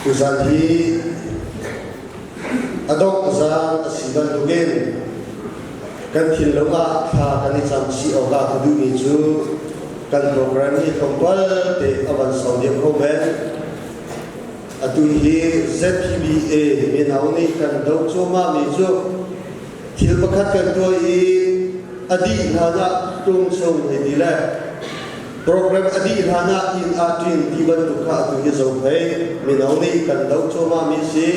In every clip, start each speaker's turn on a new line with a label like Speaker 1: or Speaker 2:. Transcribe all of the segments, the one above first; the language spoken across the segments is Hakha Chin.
Speaker 1: Tuzan hi a dongh zan a si bantukin kan thinlung ah thla kan i cam chih awk ah ka duhmi cu kan program hi tlawmpal te a van sau deuh ko men. Atu hi ZPBA mino nih kan doh cuahmahmi cu thil pakhat kan tuah i a dih hlan ah tung chung hei ti le program a dih hlan ah inn ah ṭin ti bantuk kha atu hi zophei mino nih kan doh cuahmahmi si.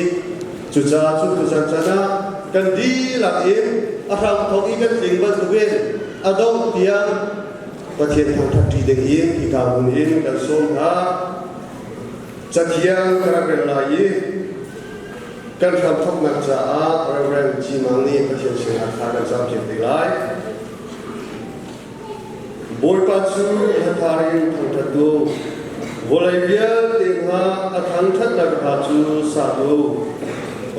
Speaker 1: Cucaah cu tuzan chan ah kan dihlak in a hramthawk i kan tling bantukin a dongh tiang Pathian thangṭhat ṭi ding in hika hmun in kan sawm hna. Cathiang ka rak rel lai i kan hramthawknak caah Reverend G. Mang nih Pathian sinah thla kan campiak te lai. Bawipa cu hlathar in thangṭhat u. Vawlei vialte hna a thangṭhatnak hla cu sa u.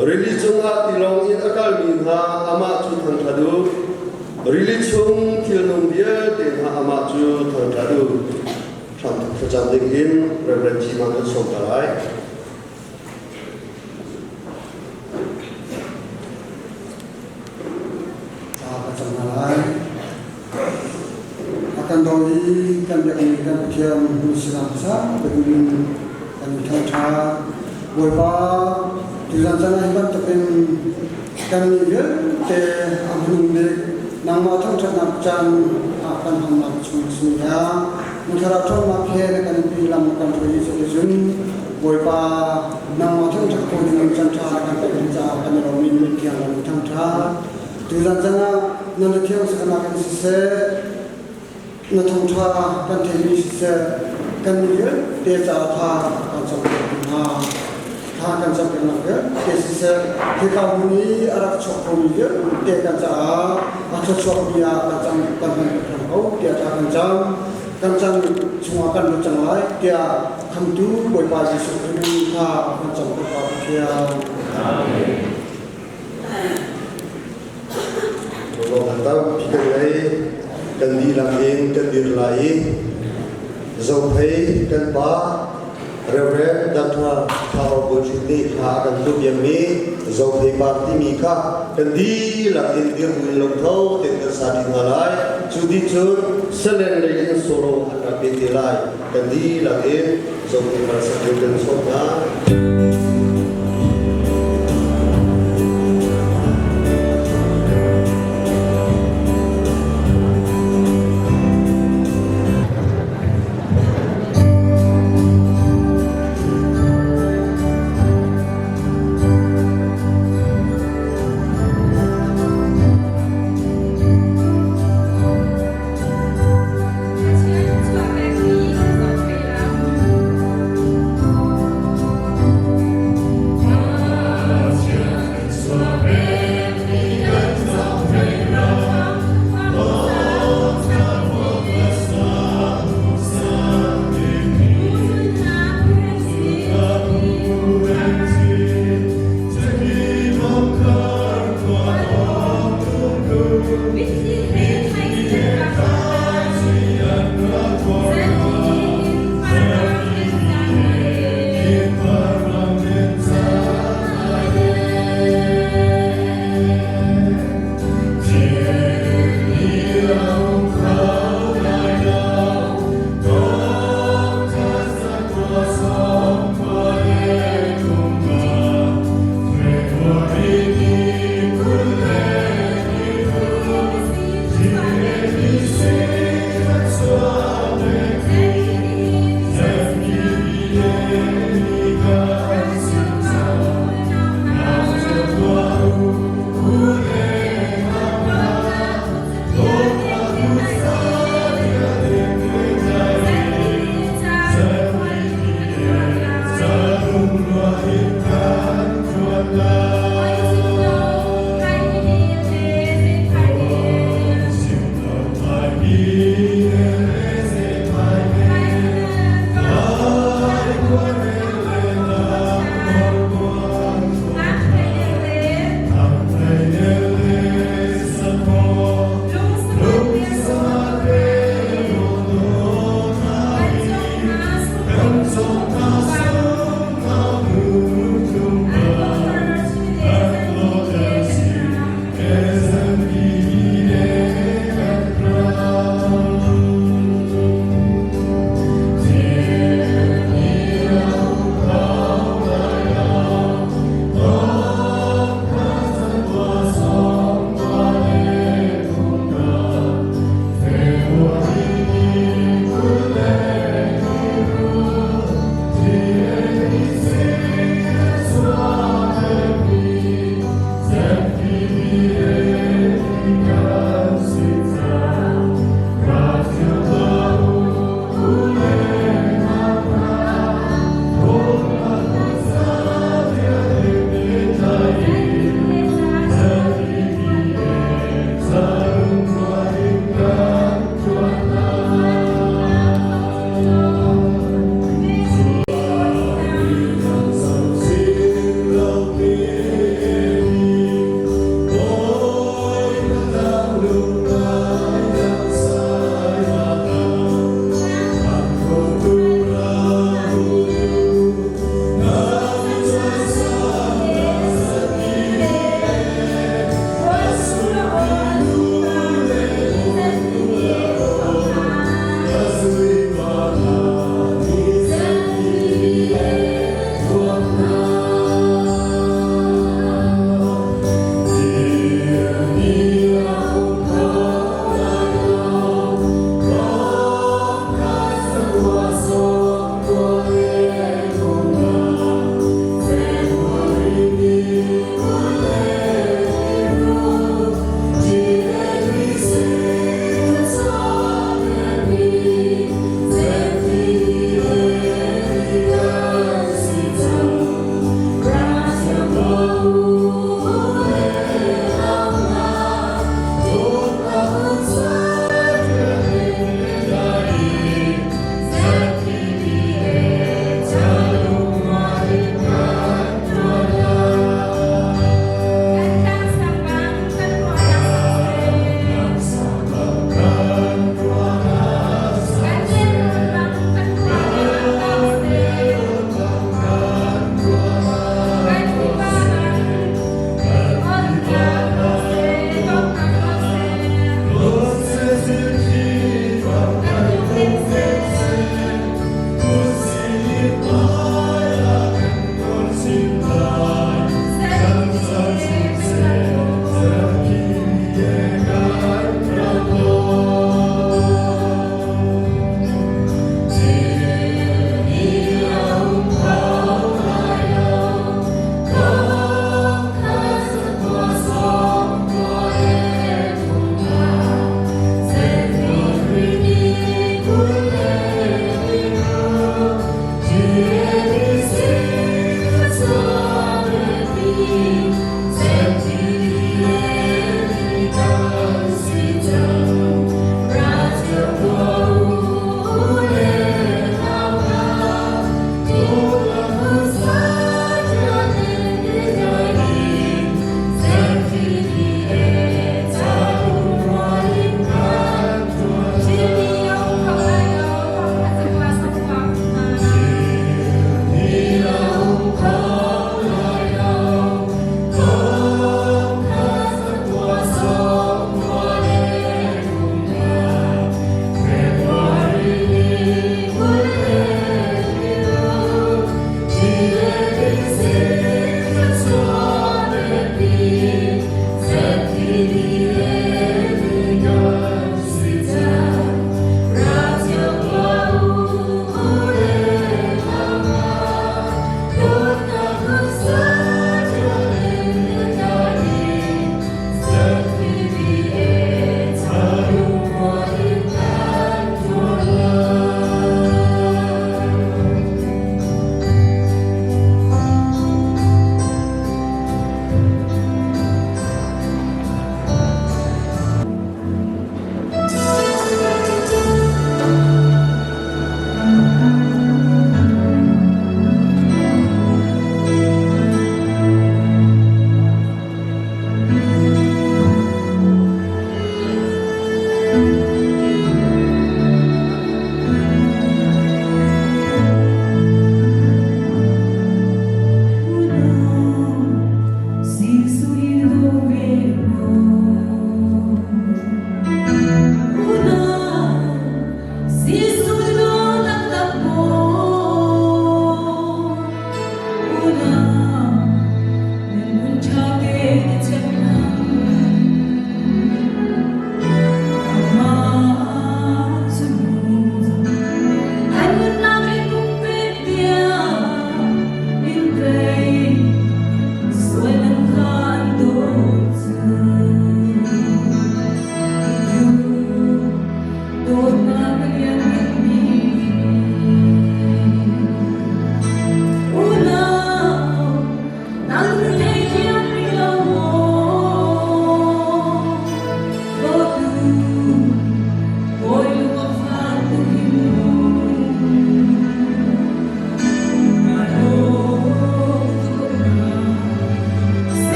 Speaker 1: Rili cungah tilawng in a kalmi hna amah cu thangṭhat u. Rili chung thilnung vialte hna amah cu thangṭhat u. Thlacam ding in Reverend G. Mang kan sawm ta lai.
Speaker 2: Thla ka cam hna lai. A kan daw i kan biakmi kan Pathian hnu sinah sang tein kan i thangṭha. Bawipa, tuzan caan ah hi bantukin kan nih vialte a hmanung bik nangmah thangṭhatnak caan ah kan hmannak chung si hna. Na thlarau ṭhawnnak he na kan pi lam na kan hruai i cun Bawipa, nangmah thangṭhat ko ding caan ṭha na kan pek ding caah kan i lawm i min thiang kan in thangṭhat. Tuzan caan ah na thiang saknak in siseh, na thawngṭha kan theihmi siseh, kan mi vialte caah tha kan campiak hna. Tha kan campiaknak vialte siseh, hika hmun i a rak chuak khomi vialte kan caah a thluachuakmi ah kan cang kan hman hram ko tiah tha kan cam. Kan cang chungah kan lut cang lai tiah khamtu Bawipa Jesuh Khrih tha kan cam ko Pa Pathian.
Speaker 1: Amen. Lawmhnak tampi kan ngei. Kan dihlak in kan dir lai i Zophei kan pa Reverend Dr. Thao Buṭhin nih hla a kan tuahpiakmi Zophei par timi kha kan dihlak in dirbu in lungtho tein kan sa dih hna lai. Cu dih cun Salen lei in solo an rak pe te lai. Kan dihlak in Zophei par sak in kan sawm hna.
Speaker 3: Pathian chuah pekmi zohthei lam.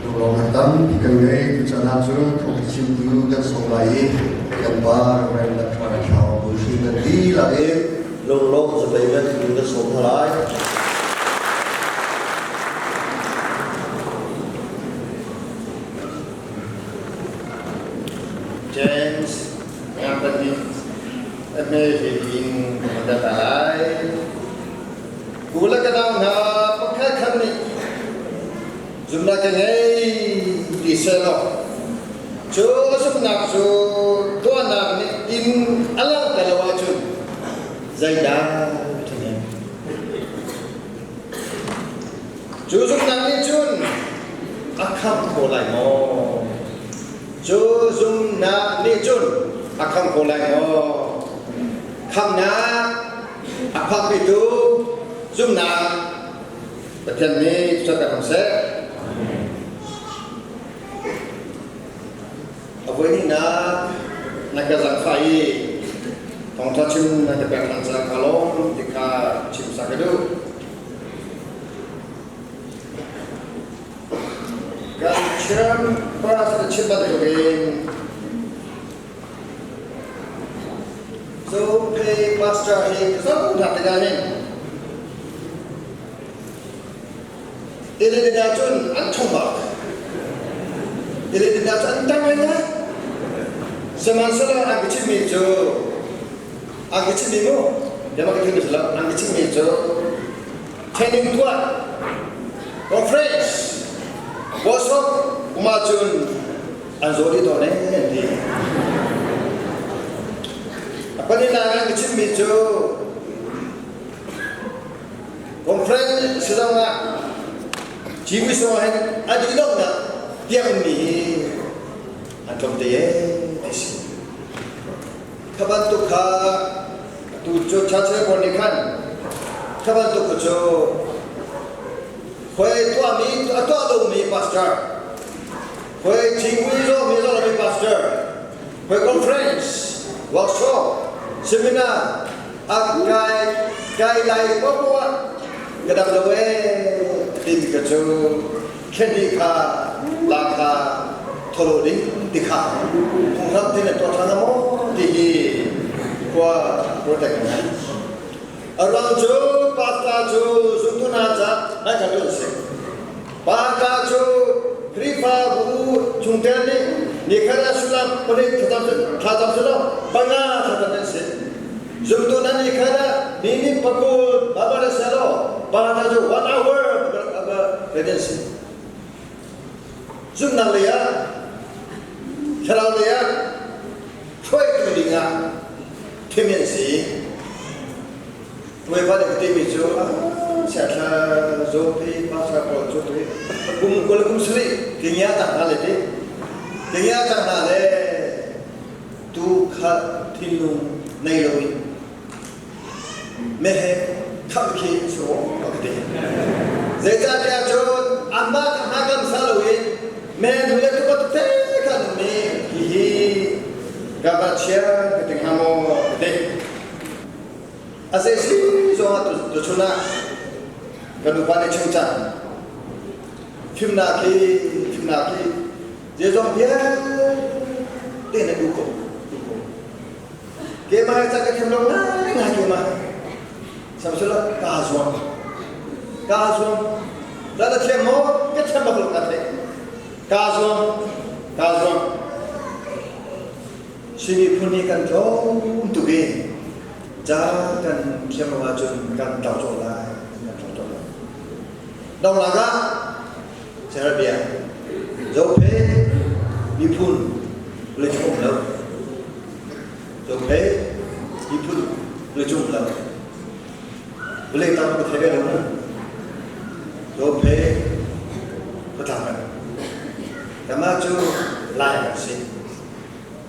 Speaker 1: Lunglawmhnak tampi kan ngei. Tuchan ah cun phungchimtu kan sawm lai i kan pa Rev. Dr. Thlau Bawi kan dihlak in lunglawmh zapei bantu kan sawm hna lai.
Speaker 3: James Company ame in ka lai. Kula ka nau hna pakhat khat nih Zumhnak ka ngei ti sehlaw cu a zumhnak cu tuahnak nih in a langhter lo ahcun zeidah a ṭhahnem? Cu zumhnak nih cun a khamh ko lai maw? Cu zumhnak nih cun a khamh ko lai maw? Khamhnak a phakpitu zumhnak Pathian nih thluachuah pek hram seh. A voihnihnak na ka zaangfah i thawngṭha chim na ka pek ṭhan caah kaa lawm ti kha chim sa ka duh. Kan chim pastor chim bantukin So pay pastor hi ka zoh hna tikah hin Ilidin ahcun an thong bak. Ilidin ahcun an tang ngai. Sihmanhsehlaw an ka chimmi cu an ka chimmi mu bia ka chimmi lo an ka chimmi cu training tuah conference workshop um ahcun an zaw dih tawn eh an ti. A pahnihnak an ka chimmi cu Conference si zong ah Civui song ah hin a dihlaknak tiangmi hi an tlawm te ee ti si. Kha bantuk kha tu cu church pawl nih khan kha bantuk cu khoi tuahmi a tuah lomi pastor khoi civui zawmi zawh lomi pastor khoi conference workshop seminar A kai kai lai poah ka dam lo ee timi ka cu khenni kha la kha tholo ding ti kha phunghram tin na tuah ṭhan maw ti hi khua protect ngai. A ruang cu pastor cu zumtu hna ca nai khat an si. Pastor cu Khrihfabu chungtel nih nikhat ah sullam pahnih thlacam silo panga thlacam an si. Zumtu nan nikhat ah minute pakul babala selo pa cu one hour an si. Zumhnak lei ah thlarau lei ah hruaitu ding ah thim an si. Bawipa nih ka timi cu siathla zawpi pastor pawl cu tu kum 20 kum 70 kenya cang hna le ti kenya cang hna le tu kha thinlung nei loin mehe khamh khi so ka ti zeicahtiah cun anmah ka hna kam sa loin me nu le tu te khan mi hihi ka va chia ka ti hnga maw ka ti. A zei si zong ah tuchun ah kan upa nih chim cang. Fimnak hi fimnak hi zeizong vialte na duh ko. Keimah he ca ka thiam lo ngai ngai keimah. Samsula kaa zuam. Kaa zuam. Ca na thiam maw? Ka thiam bak lo ka theih. Kaa zuam. Kaa zuam. Chin miphun hi kan tlawm tuk i ca kan thiam lo ahcun kan tlau colh lai, kan tlau colh lai. Donglak ah Serbia Zophe miphun vawleicung um lo. Zophe miphun vawleicung um lo. Vawlei tam ka thei ve lo mu. Zophe patlang kan. Kanmah cu Lai kan si.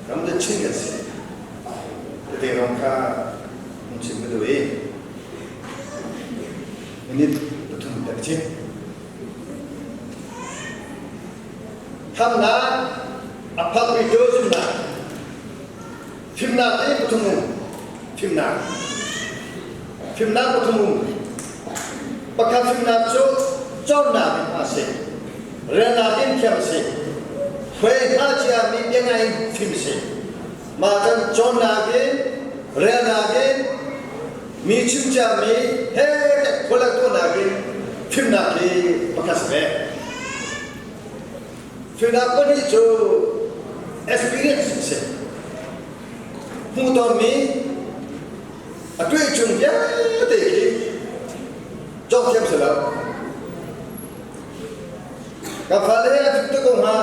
Speaker 3: Ram le Chin kan si. Tete ram kha hung chim ka duh i minute 3 pek chin. Thamnak a phakmi cu zumhnak. Fimnak hi pathum um. Fimnak. Fimnak pathum um. Pakhat fimnak cu cawnnak in a si. Relnak in thiam a si. Huai hngalcia mi bia in fim a si. Mah can cawnnak in relnak in mi chimcia mi he khualak tuahnak in fimnak hi pakhat si ve. Fimnak pahnih cu experience a si. Hmuhtonmi a tuihchung vialte khi cawk thiam si lo. Ka fale he a tuk ko hnga.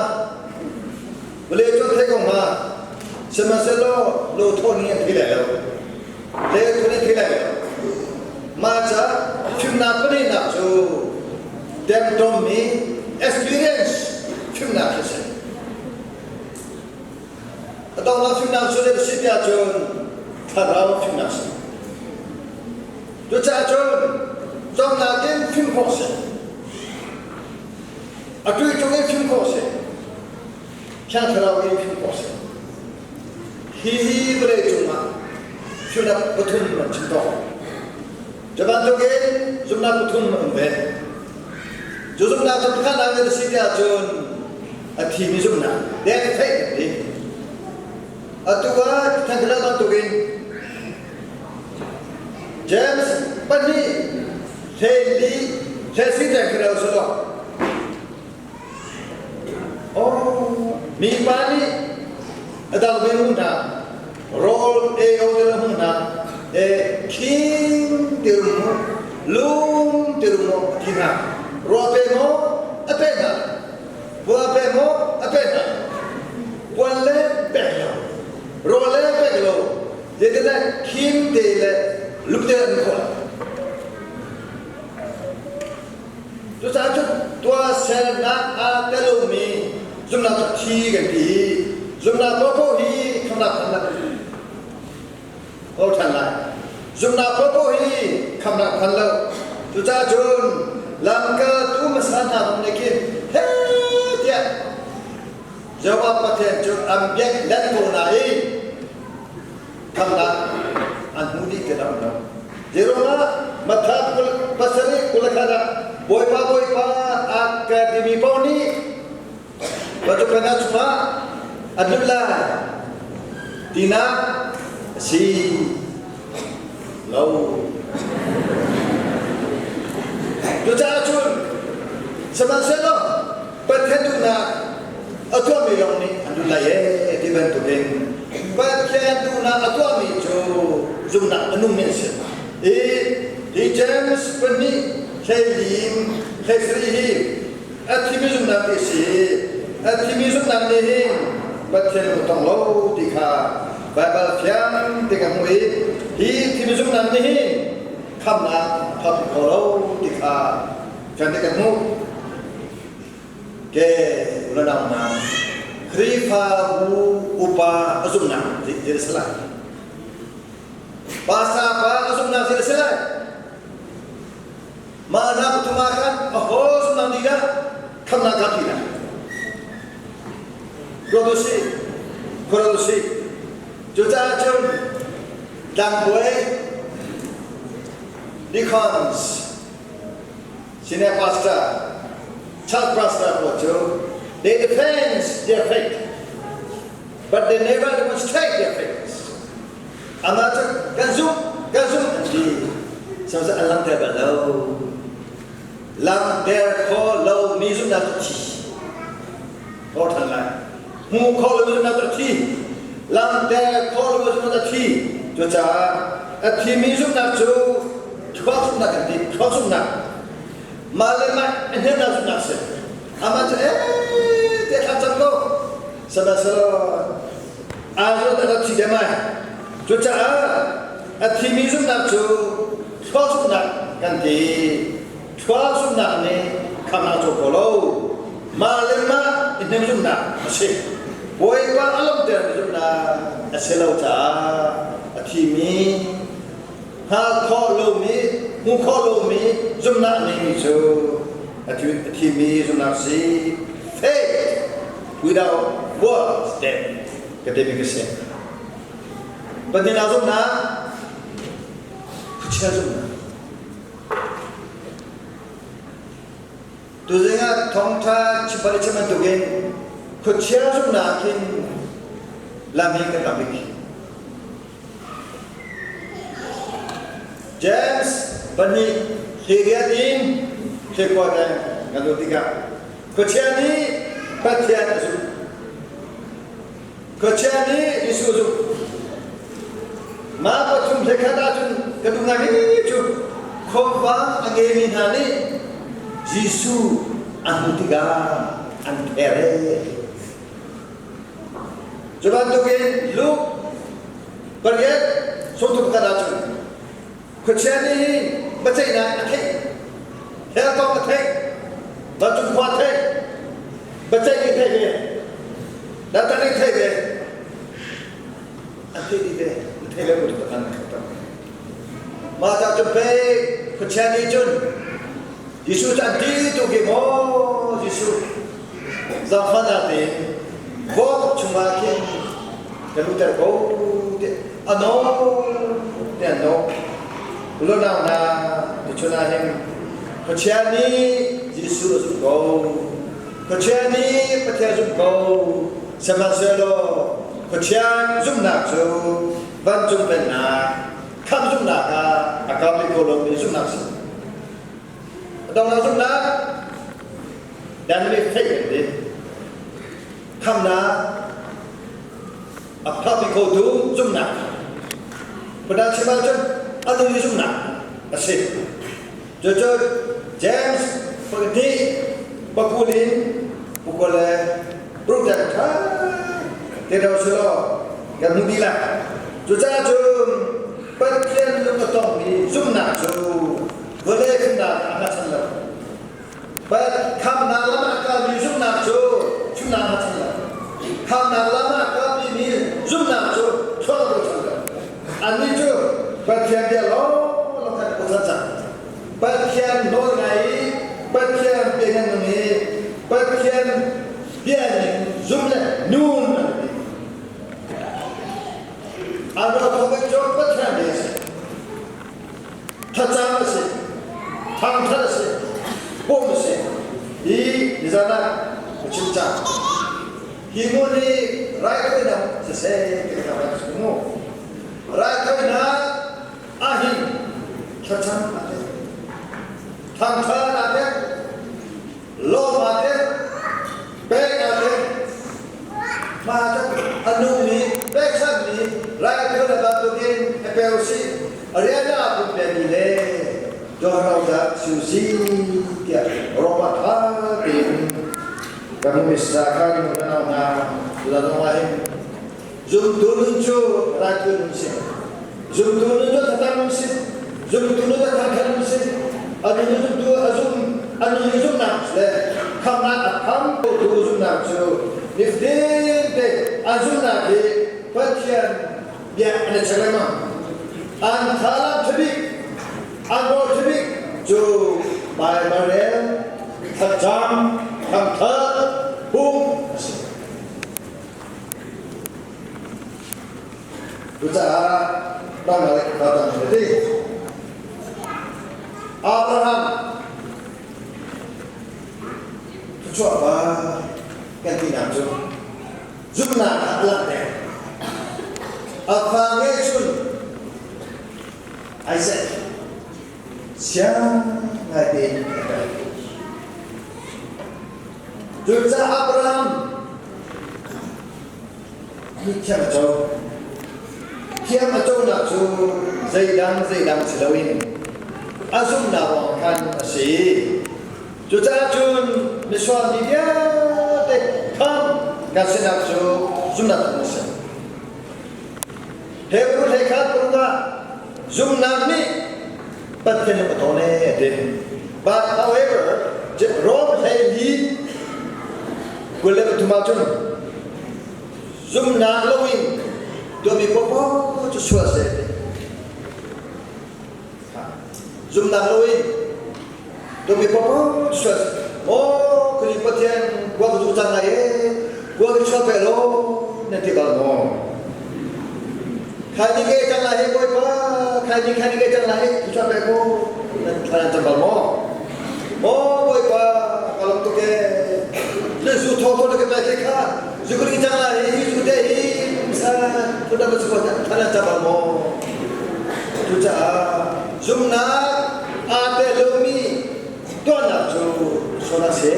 Speaker 3: Vale cu thei ko hnga. Sihmanhsehlaw lo thaw ning an thei lai lo. Le thaw ning thei lai lo. Mah ca fimnak pahnihnak cu temtommi experience fimnak khi a si. A donghnak fimnak cu zei a si tiah cun thlarau fimnak a si. Cucaah cun cawmnak in fim khawh a si. A tuitung in fim khawh a si. Thiang Thlarau in fim khawh a si. Hi hi vawlei cungah fimnak pathum an chim tawn. Cu bantukin zumhnak pathum a um ve. Cu zumhnak cu pakhatnak in a si tiah cun a thimi zumhnak, death faith kan ti. Atu ah Thiang Thlarau bantukin James pahnih hlei li hlei si tiang khi rel selaw Oh, mipa nih a dang mi hmu hna rawl ei o te hmu hna e khing ti rum mu lum ti rum mu ti hna rawl pe maw a pe hna Bua pe maw a pe hna. Puan le pek lo. Rawl le pek lo. Zeitindah khim te le luk te an khawh. Cucaah cu tuahsernak aa tel lomi zumhnak cu thi kan ti i zumhnak paohpaoh hi khamnak phan lo. Ho ṭhan lai. Zumhnak paohpaoh hi khamnak phan lo. Cucaah cun lamkaltu hmasa hna zong nih khin he tiah Jehovah Pathian cu an biak len ko nain khamnak an hmu dih ti lo. Zeiruangah Matthai 7 21 ah Bawipa Bawipa a ka timi paoh nih Vancung chungah an lut lai tinak a si lo. Cucaah cun sihmanhsehlaw Pathian duhnak a tuahmi lawng nih an lut lai ee ti bantukin Pathian duhnak a tuahmi cu zumhnak a nungmi an si. I hi James pahnih hleihlim hleisarih hi A thimi zumhnak ti a si. A thimi zumhnak nih hin Pathian lung tong lo ti kha Baibal fiang te kan hmuh i hi thimi zumhnak nih hin khamnak thawt kho lo ti kha fiang te kan hmuh. Ke ulanau hna, Khrihfabu upa a zumhnak zei a si lai? Pastor pa a zumhnak zei a si lai? Mah hna pathum ah khan aho zumhnak nih dah khamnak kha ti lai? Ruat u sih, khuaruat u sih. Cucaah cun tlangbawi deacons, senior pastor, church pastor pawl cu they defend their faith, but they never demonstrate their faith. Amah cu kan zumh, kan zumh an ti. Sihmanhsehlaw an langhter bal lo. Langhter kho lomi zumhnak cu thi. Kho ṭhan lai. Hmu kho lomi zumhnak cu thi. Langhter kho lomi zumhnak cu thi. Cucaah a thimi zumhnak cu thluak zumhnak kan ti. Thluak zumhnak. Mah le mah a hnemnak zumhnak si. Amah cu ee tiah thla cam ko. Sihmanhsehlaw Aa a thi deuh ai. Cucaah a thimi zumhnak cu thluak zumhnak kan ti. Thluak zumhnak nih khamnak a cawk kho lo. Mah le mah i hnem zumhnak a si. Bawipa a lawmhtermi zumhnak a si lo caah a thimi hngal khawh lomi, hmuh khawh lomi zumhnak a ngeimi cu a thimi zumhnak a si. Faith without works dead ka timi ka si. Pathian ah zumhnak, khuachia zumhnak. Tuzing ah thawngṭha chimpat i chim bantukin khuachia zumhnak hin lam hi kan tam bik. James pahnih hleiriat in hleikua tiang kan zoh tikah khuachia nih Pathian a zumh. Khuachia nih Jesuh a zumh. Mah pathum hlekhat ahcun ka duh ngai cu khuavang a ngeimi hna nih Jesuh an hmuh tikah an pher ee. Cu bantukin Luke pariat sawmthum pakhat ahcun khuachia nih hin biaceihnak a theih, hell kong a theih, vancung khua a theih, biaceih nih theih ve, dantat nih theih ve, an theih dih ve, na theih le mu tak an khat Mah ca cu pei khuachia nih cun Jesuh cu an ti tu khi maw Jesuh zaangfahnak tein vok chungah khin ka luhter ko ti a nawl ti an nawl. Ulonau hna tuchun ah hin Khuachia nih Jesuh a zumh ko. Khuachia nih Pathian zumh ko. Sihmanhsehlaw Khuachia zumhnak cu vancung pennak khamh zumhnak ah a kau bik ko lomi zumhnak a si. A dongnak zumhnak dynamic faith kan ti. Khamhnak a phakpi khotu zumhnak. Phundang chim ahcun a nung i zumhnak a si. Cucu James pahnih pakul in pukul le ruk tiang ṭha te do selaw kan hmu dih lai. Cucaah cun Pathian lung a tongmi zumhnak cu vawlei zumhnak ah a hngatchan lo. But khamnak lam ah kalmi zumhnak cu zumhnak a hngatchan lo. Khamnak lam ah kalmi mi zumhnak cu thluak a bochan lo. Annih cu Pathian bia lawng khan bochan cang. Pathian nawl ngai i Pathian pe nan nung i Pathian bia ning zum le nun an ti. Ano thawk cu Pathian bia a si. Thlacam a si. Thangthat a si. Pum a si. Hi nizan ah ka chim cang. Hi hmun hi raithawinak siseh ti ka rak si mu. Raithawinak ahhin thlacam aa tel. Thangthat aa tel. Lawm aa tel. Pek aa tel. Mah a nungmi pekchanhmi raithawinak bantukin a pe usih. A rian ah pumpemi le John dah si tiah Roma ṭha tein kan missa khan unau hna lanong ah hin zumtu nun cu raithawi nun si zumtu nun cu thlacam nun si zumtu nun cu thangthat nun si anu zumtu a zum anu zumnak le khamnak a kham tu zumnak cu nifatin te an zumnak hi Pathian bia an i chek lengmang an thalam ṭhabik an rawl ṭhabik cu Baibal rel thlacam thangṭhat pum a si. Cucaah Bangladesh Patan ti Abraham thluachuah pa kan tinak cu zumhnak ah a langhter. A fa ngeihchun Isaac Siang ngai tein a kal. Cucaah Abraham nih thiam a co. Thiam a conak cu zeidang zeidang si loin a zumhnak ruang khan a si. Cucaah cun misual mi vialte khamh kan sinak cu zumhnak thawng a si. Hebrew hlei paruk ah zumhnak nih Pathian a tawn ee a ti. But however, Rome hlei li 23 ah cun zumhnak loin tuahmi paohpaoh cu sual seh a ti. Zumhnak loin tuahmi paohpaoh cu sual seh. Maw kuni Pathian khua ka duh cang lai ee, khua ka chuah pe law na ti bal maw? Khai ni ke cang lai he Bawipa, khai ni khai ni ke cang lai he tu chuah pe ko nan thlan cang bal maw? Maw Bawipa ka lai khi kha zukuri cang lai hi zu te hi pumsa phundang ka suka thana chaba maw? Cucaah zumnak aa pe lomi tuahnak cu sual a si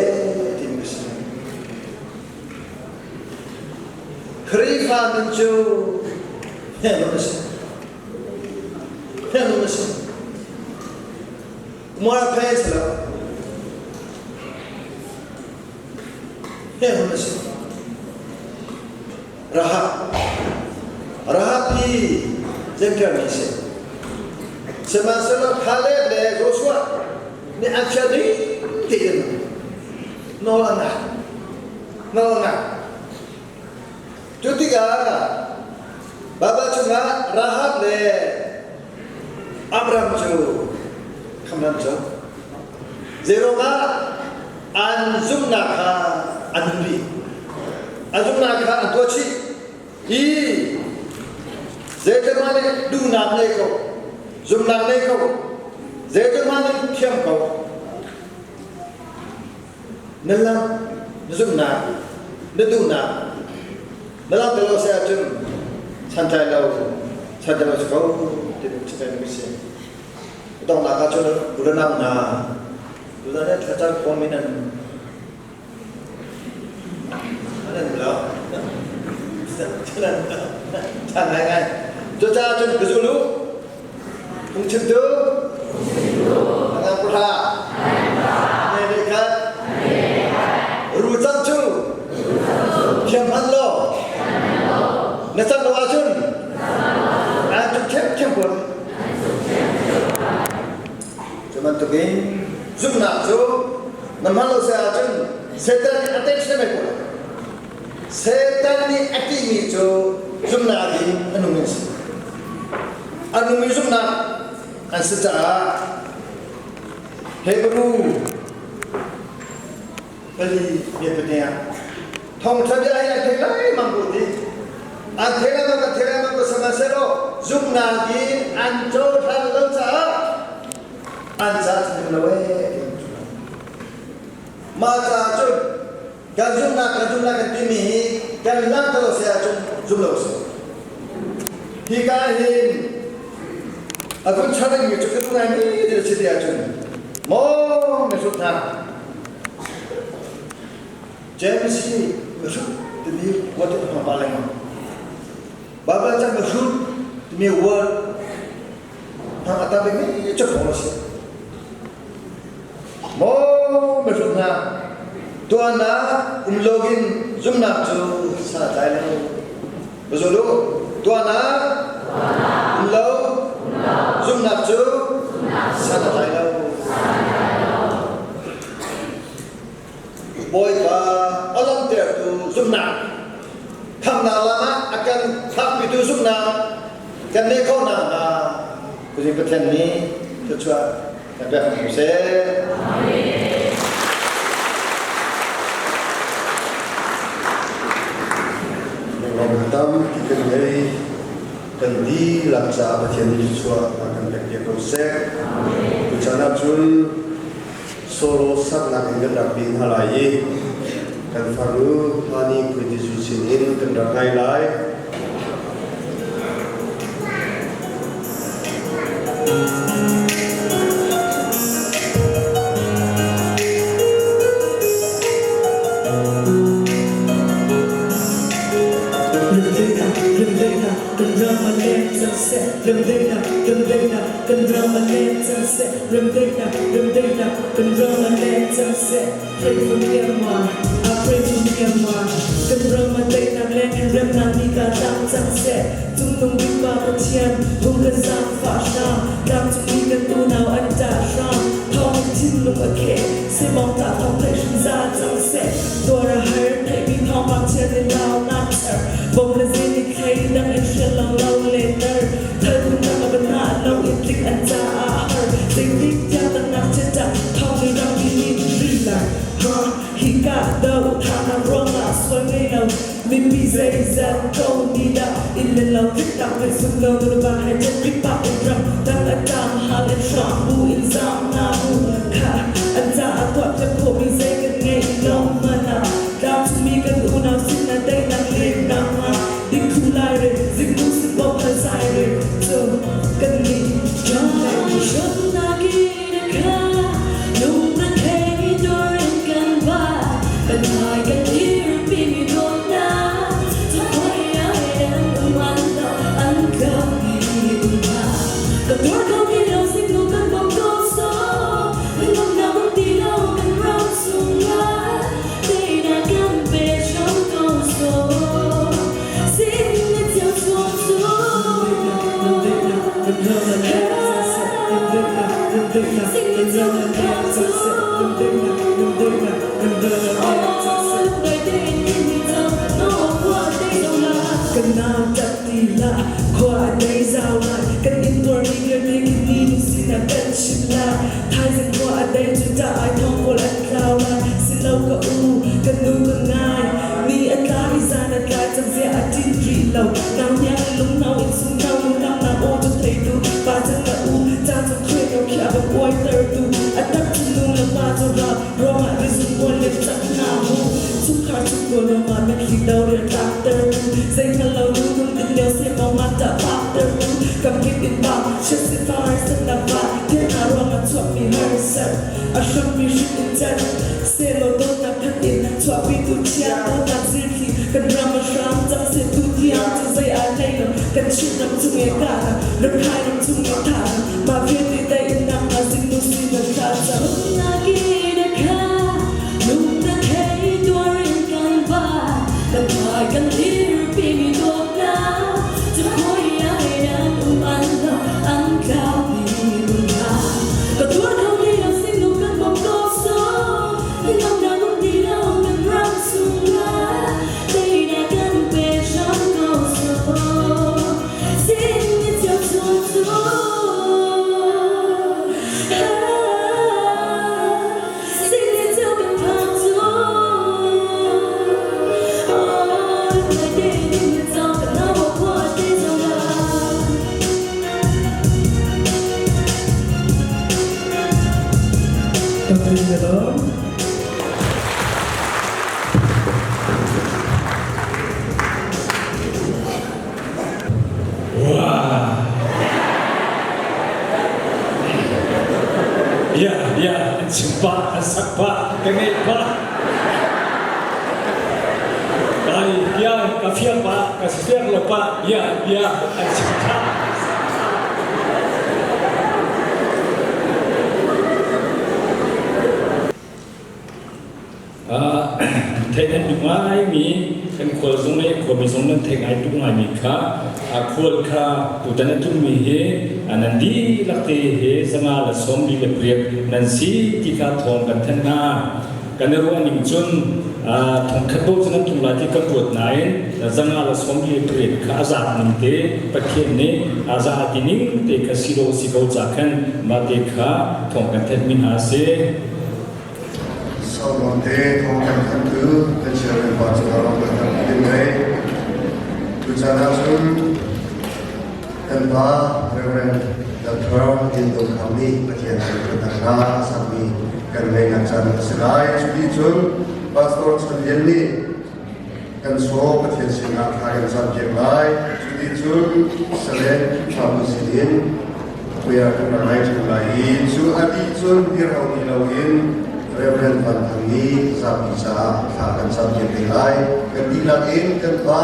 Speaker 3: timi a si. Khrihfa nun cu hmelhun a si. Hmelhun a si. Moral pay a si lo. Hmelhun a si. Rahab. Rahab hi Gentile mi a si. Sihmanhsehlaw Caleb le Joshua nih an fial ding tein nawl an ngah. Nawl an ngah. Cu tikah Baibal chungah Rahab le Abram cu khamran cu zeiruangah an zumhnak kha an nun rih. An zumhnak kha an tuah chih i zeitluk nih duhnak nei ko, zumhnak nei ko, zeitluk nih thiam ko. Na lam, na zumhnak, na duhnak na langhter lo si ahcun santlai lo, santlai lo si ko ti chim si. Donghnak ah cun Buranam hna tuzan hi thlacam khawm in an an lo. Chan ngai ngai. Cucaah cun ka zul u. Phungchimtu Angang pahra Ne le khat Ru cang cu Thiam hman law Na cang lo ahcun An tuk ṭhiamṭhiam ko lai. Cu bantukin zumhnak cu na hman lo si ahcun Satan nih a text mai ko lai. Satan nih a timi cu zumhnak in a nung in si. A nungmi zumhnak an si caah Hebrew pali bia pahnih thawngṭha bia hi an thei lengmang ko ti an thei lengmang an thei lengmang ko sihmanhsehlaw zumhnak in an cohlan lo caah an caah cu lo ee mah caah cun kan zumhnak kan zumhnak kan timi hi kan langhter lo si ahcun zum lo si. Hika hin a kun charing mi cu ka ngai mi ti si ti ahcun maw mihrut hna James hi mihrut timi word a hmang pah lengmang. Bible chan mihrut timi word hmang a tam bikmi cu Paul a si. Maw mihrut hna, tuahnak um loin zumhnak cu san a tlai lo. Va zul u, tuahnak um lo zumhnak cu san a tlai lo. Bawipa a lawmhtertu zumhnak, khamhnak lam ah a kan phakpitu zumhnak kan neih khawh nakhnga Kuzing Pathian nih thluachuah kan pek hram seh.
Speaker 1: Lawm tampi kan ngei. Kan dihlak caah Pathian nih thluachuah a kan pek piak ko seh. Tuchan ahcun solo saknak in kan rak bih hna lai i kan farnu Hani Khuitizu sin in kan rak ngai lai.
Speaker 4: Pray for Myanmar, I pray for Myanmar. Kan ram a teinak leng in remnak ni ka tlang cang seh. Cungnung bik Pa Pathian, hung kan zaangfah hram. Tlangcung mi kan unau an ṭah hram. Thawng in thinlung a kheh, semawng ṭah thawng theih hrim za cang seh. Tuar a har, theihmi thawngpang chiat in launak ser. Bom le zing i thlei dang in hrial lo lo le tar. Thal phun dang a va nah lo in tlik an caah a har. Zeitik tiang tak ngakchia ṭah thawng i ramri nih ri Ha hika do thahnak ruangah sual ngei lo mipi zeizat ko ni dah inn le lo tliktak ve sung lo nu le va he ṭek pak in ram dang a tang hal in hram bu in zam na bu kha an caah tuah piak khawhmi zei kan ngei lo mana tlangcungmi kan u. Kan hmai kan dirpimi dawtnak cu khoi ai an um an lo an tlo mi um hna. Ka tuar kho ti lo zingnu kan bawm ko sawh. Nuamhnak um ti lo kan ram chungah teinak kan pe hram ko sawh. Sin na cio chuak cu. Sin na cio kan khang cu. Kan nau tat ti hlah, khua a dei zau lai. Kan intuar mi vialte khi ni nu sinah kan chim lai. Thaizing khua a dei cu ṭah ai thawng pawl an tlau lai. Silo ka u, ka nu ka ngai. Ni a tla i zan a tlai cang zia a ṭin rih lo. Nau hniang in lungno in sungno lungdangnak aw cu theitu. Pa cang ka u, ca cu khuai ko khi a va uaitertu. A tak cu nu le pa cu rap ruangah rizung buan le cak hna mu. Chungkhar chungkaw lawngah mitthli do rian tlaktertu. Zei hngal lo nu nung din lio sehmawng ah ṭah phaktertu. Kamkip in pa, chiat-sifar harsatnak va, thil hna ruangah chuakmi harsat. A hrampi hrik in cat sehlaw dawtnak khat in chuahpitu chia dawtnak zirthli kan ram a hram cang seh tu tiang cu zei aa hlei lo kan Chin ram chung e kahnak Rakhine ram chung e thahnak mah vialte dai in nak hnga zingnu sinak thla cam Kan hmai kan dirpimi dawtnak cu khoi ai nan um an lo an tlau mi hna. Ka tuar kho ti lo sinu kan bawm ko sawh Ngamnak um ti lo kan ram chungah Teinak kan pe hram ko sawh Sin ni cio chung cu Sin ni cio kan phak cu Oh, nai te ning na cang ka nau khua te zong ah
Speaker 5: Bia bia an chim pah, an sak pah, ka ngeih pah. Kai bia ka fiak pah, ka fiak lo pah, bia bia an chim tha. Theih nan duh ngaimi kan khual zung le khuami zung nan theih ngai tuk ngaimi kha khual kha tutan a tlungmi hi nan dihlak te hi 148 nan si ti kha thawng kan thanh hna. Kan i ruah ning cun thongkhat bo cu nan tlung lai ti kan ruat nain 148 kha a zat ning te Pathian nih a za ti ning te kha si lo si ko ca khan mah te kha thawng kan thanh mi hna a si.
Speaker 1: Sau te thawng kan thantu kan chairman pa cu ram kan tam din ngei. Tuchan ahcun kan pa Reverend Dr. Din Dong Kham nih Pathian thangṭhatnak hla a sakmi kan ngeihnak caan a si lai. Cuti cun Pastor Chan Lian nih kan saw Pathian sinah thla kan campiak lai. Cuti cun Salen Khrihfabu sinin prayer kan rak ngai ṭhan lai i cu a dih cun dirho ti loin Reverend Van Thang nih zapi caah thla kan campiak te lai. Kan dihlak in kan pa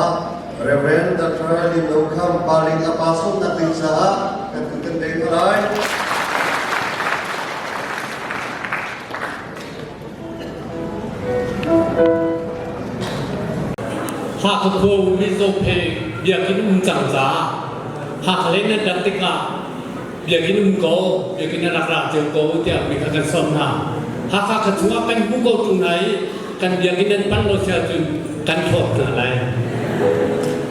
Speaker 1: Reverend Dr. Lim Lo Kham paling a pa sawmnak ding caah kan kut kan pek hna lai.
Speaker 6: Hakha khua Mizo phe biakinn um cang caah Hakha lei nan rat tikah biakinn um ko, biakinn a rak ra cio ko tiah mi kha kan sawm hna. Hakha kha chungah kan hmu ko ṭung hna i kan biakinn nan panh lo si ahcun kan hlawt hna lai.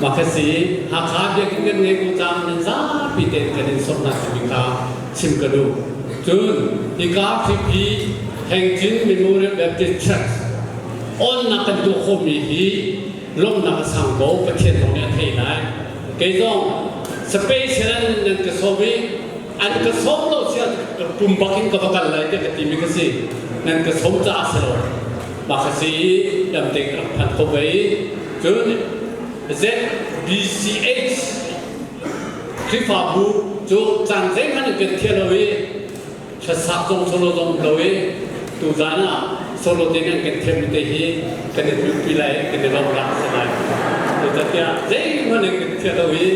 Speaker 6: Mah kha si Hakha biakinn kan ngei ko caah nan zapi tein kan in sawm hna timi kha chim ka duh. Cun hika Hripi Hengcin Memorial Baptist Church onnak kan tuah khawhmi hi lawmhnak a sang ko Pathian zong nih a thei lai. Kei zong special nan ka sawm i an ka sawm lo si pum bak in ka va kal lai tiah ka timi ka si. Nan ka sawm caah si lo. Mah ka si i lamte ka rak phan kho ve i cun ZBCH Khrihfabu cu caan zeihmanh in kan thial lo i hlasak zong solo zong um lo i tuzaan ah Solo te nan kan thiam te hi kan i tlukpi lai kan i lawm rak si lai. Zeicahtiah zeihmanh in kan thiam lo i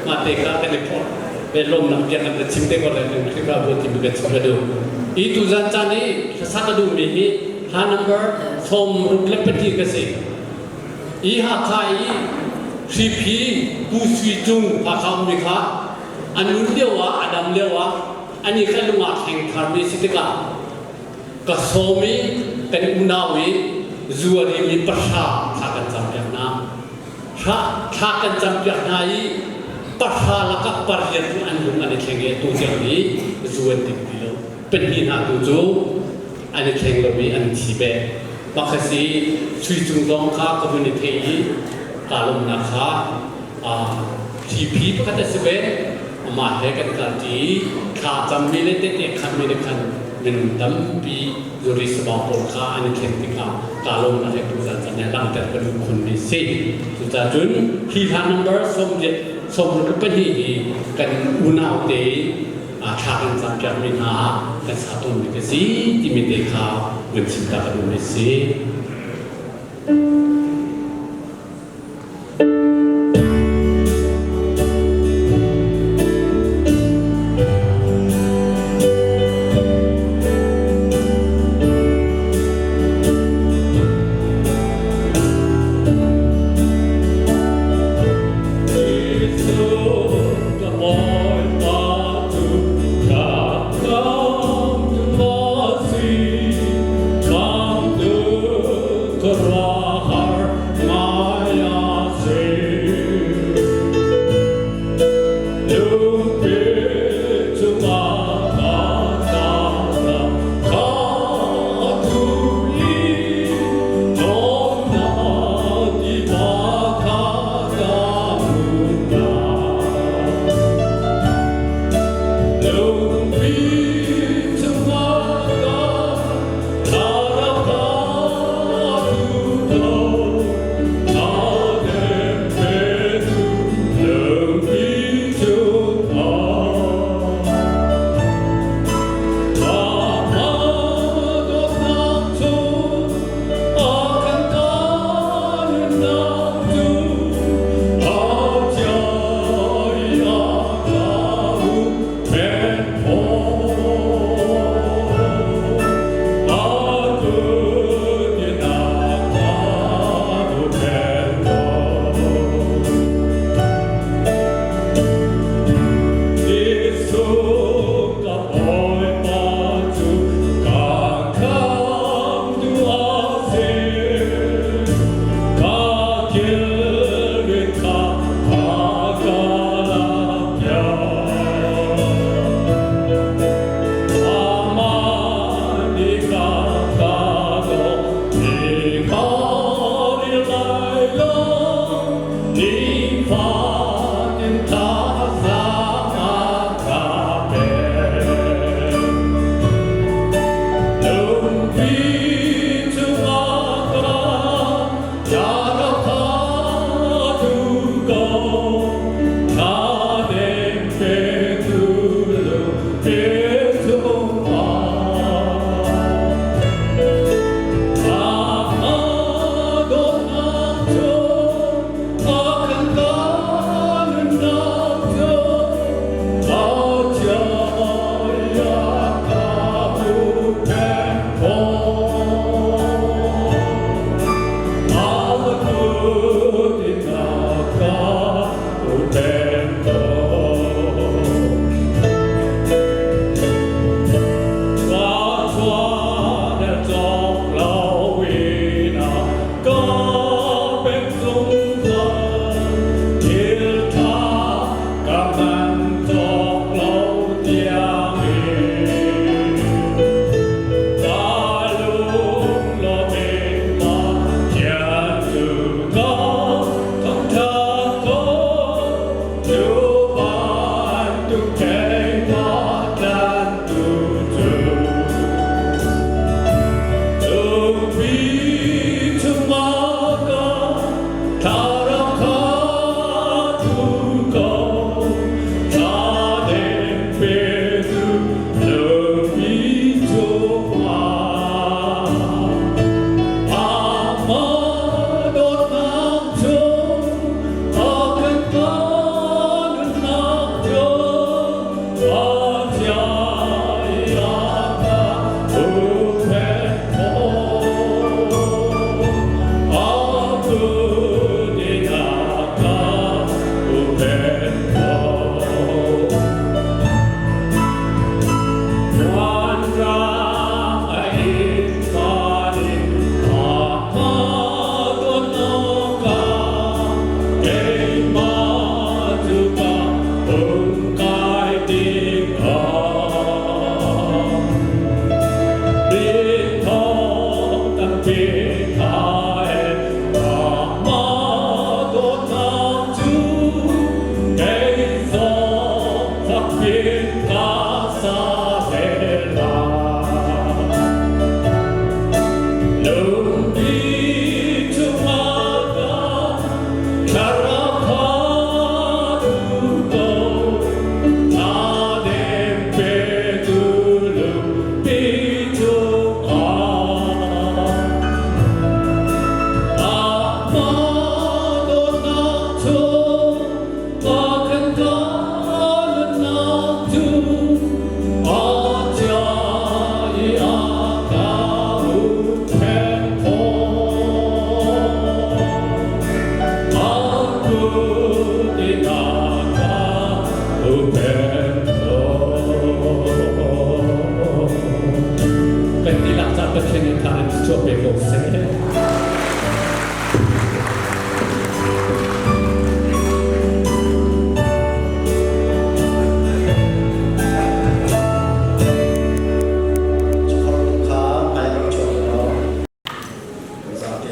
Speaker 6: mah te kha kan i phorh. Ve lawmnak bia kan chim te ko lai kan Khrihfabu timi kan chim ka duh. I tuzan caan i hlasa ka duhmi hi hla number 62 ka si. I Hakha i Hriphi Pu Sui Cung Hakha ummi kha an nun lio ah a dam lio ah ani kha lung ah thleng tharmi si tikah ka sawm i kan unau i zu a rimi pahra thla kan campiak hna. Thla kan campiak hna i pahra lakah pariat cu an lung an i thleng i atu tiang hi zu an ding ti lo. Pahnih hna tu cu an i thleng lo i an thi beh. Pakhat si Sui Cung zong kha ka vun i thei i kaa lawmnak kha Hriphi pakhat a si ve. Amah he kan kalṭi i thla cammi le tehte khanmi nih khan minung tampi zuri sabang pawl kha an i thleng tikah kaa lawmnak he tuzan caan he langhter ka duh khunmi si. Cucaah cun hi hla number 62 hi kan unau te thla kan campiakmi hna ah kan sa tawnmi ka si timi te kha vun chim ta ka duhmi si.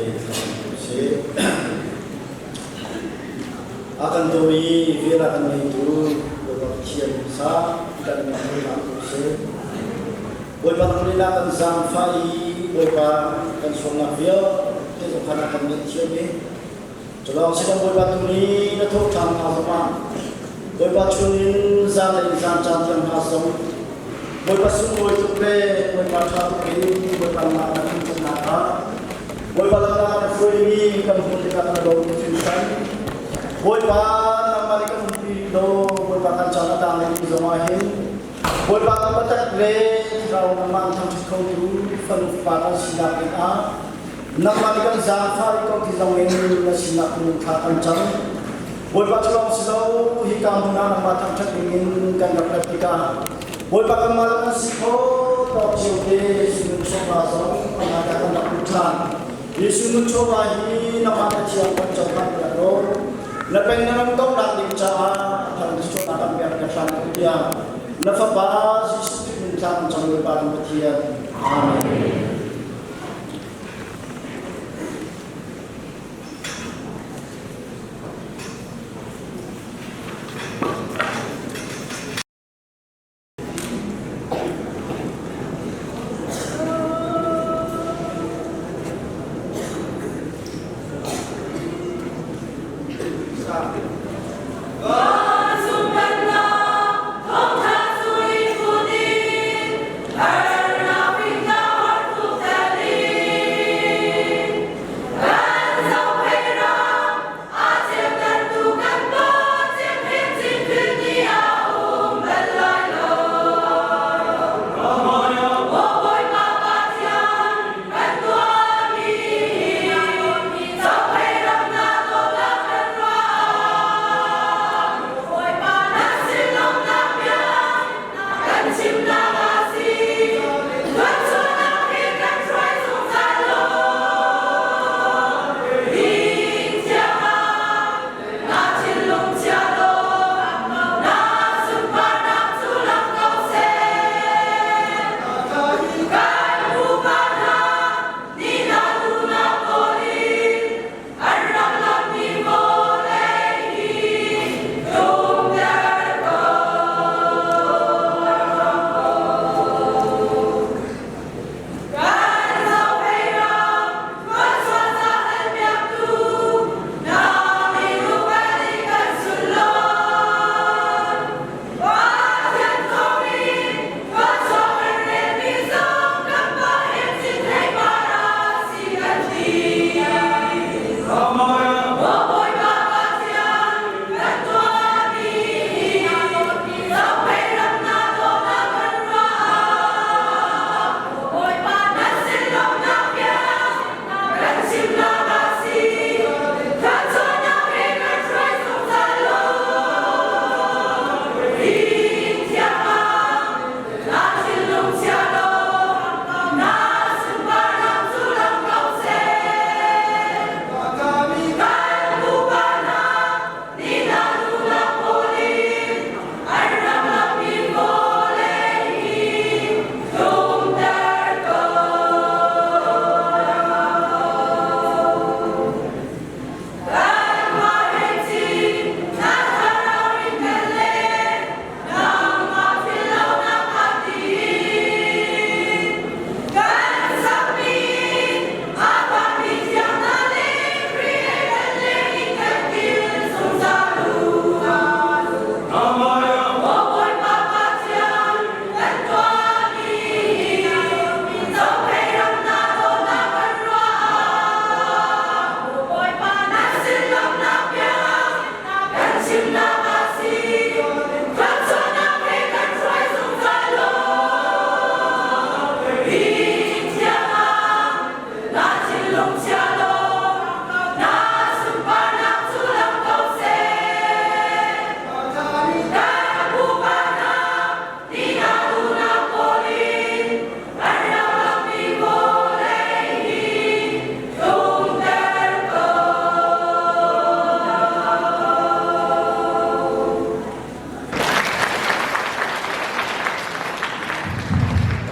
Speaker 7: Si. A kan dawmi vel a kan ngeitu Bawipa Pathian sa kan min hmuhnak ko seh. Bawipa nang kan zaangfah i Bawipa kan sualnak vialte zong khan a kan ngaihthiam i Culawng si kan Bawipa tu nih na thawh ṭhan hna zongah Bawipa chungin zanlei in zan caan tiang hna zong Bawipa sunglawi tuk le Bawipa ṭha tuk in Bawipa nak na kan ṭannak ah Bawipa lakah na hruaimi kan hmuh tikah kan lawm hringhran. Bawipa nangmah nih kan umpi law Bawipa kan caan a tang lengmi zongah hin Bawipa kan biatak le thlarau nangmah an thangṭhat khotu fanu fapa kan sinak dingah Nangmah nih kan zaangfah rih ko ti zong in na sinah minung thla kan cam. Bawipa cu lawng si lo, hika hmun ah nangmah thangṭhat dingin kan rak rat tikah Bawipa kanmah le kan si kho tawk cio te Jesuh nun chawva zong amah ta kan rak lut ṭhan. Jesuh nun chawva hi nangmah na thiang kan cohlan piak law na peng na ram kauhnak ding caah thar thluachuahnak kan pek ka hram ko tiah na fapa Jesuh Khrih min thla kan cam Bawipa kan Pathian. Amen.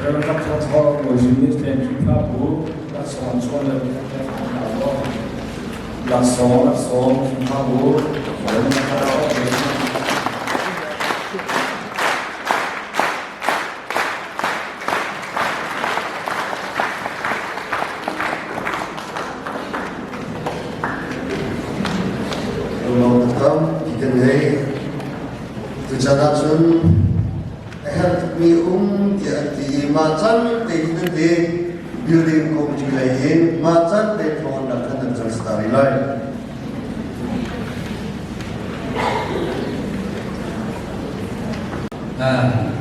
Speaker 5: Rev. Dr. Thor Bawi Zung nih Khrihfabu laksawng chuan le
Speaker 8: Laksawng laksawng hrim u.
Speaker 1: Lawm tampi kan ngei. Tuchan ahcun a herh tukmi um tiah an ti i mah can te hin an ti building committee lei in mah can te thawng an rak thanh an cang si ta rih lai.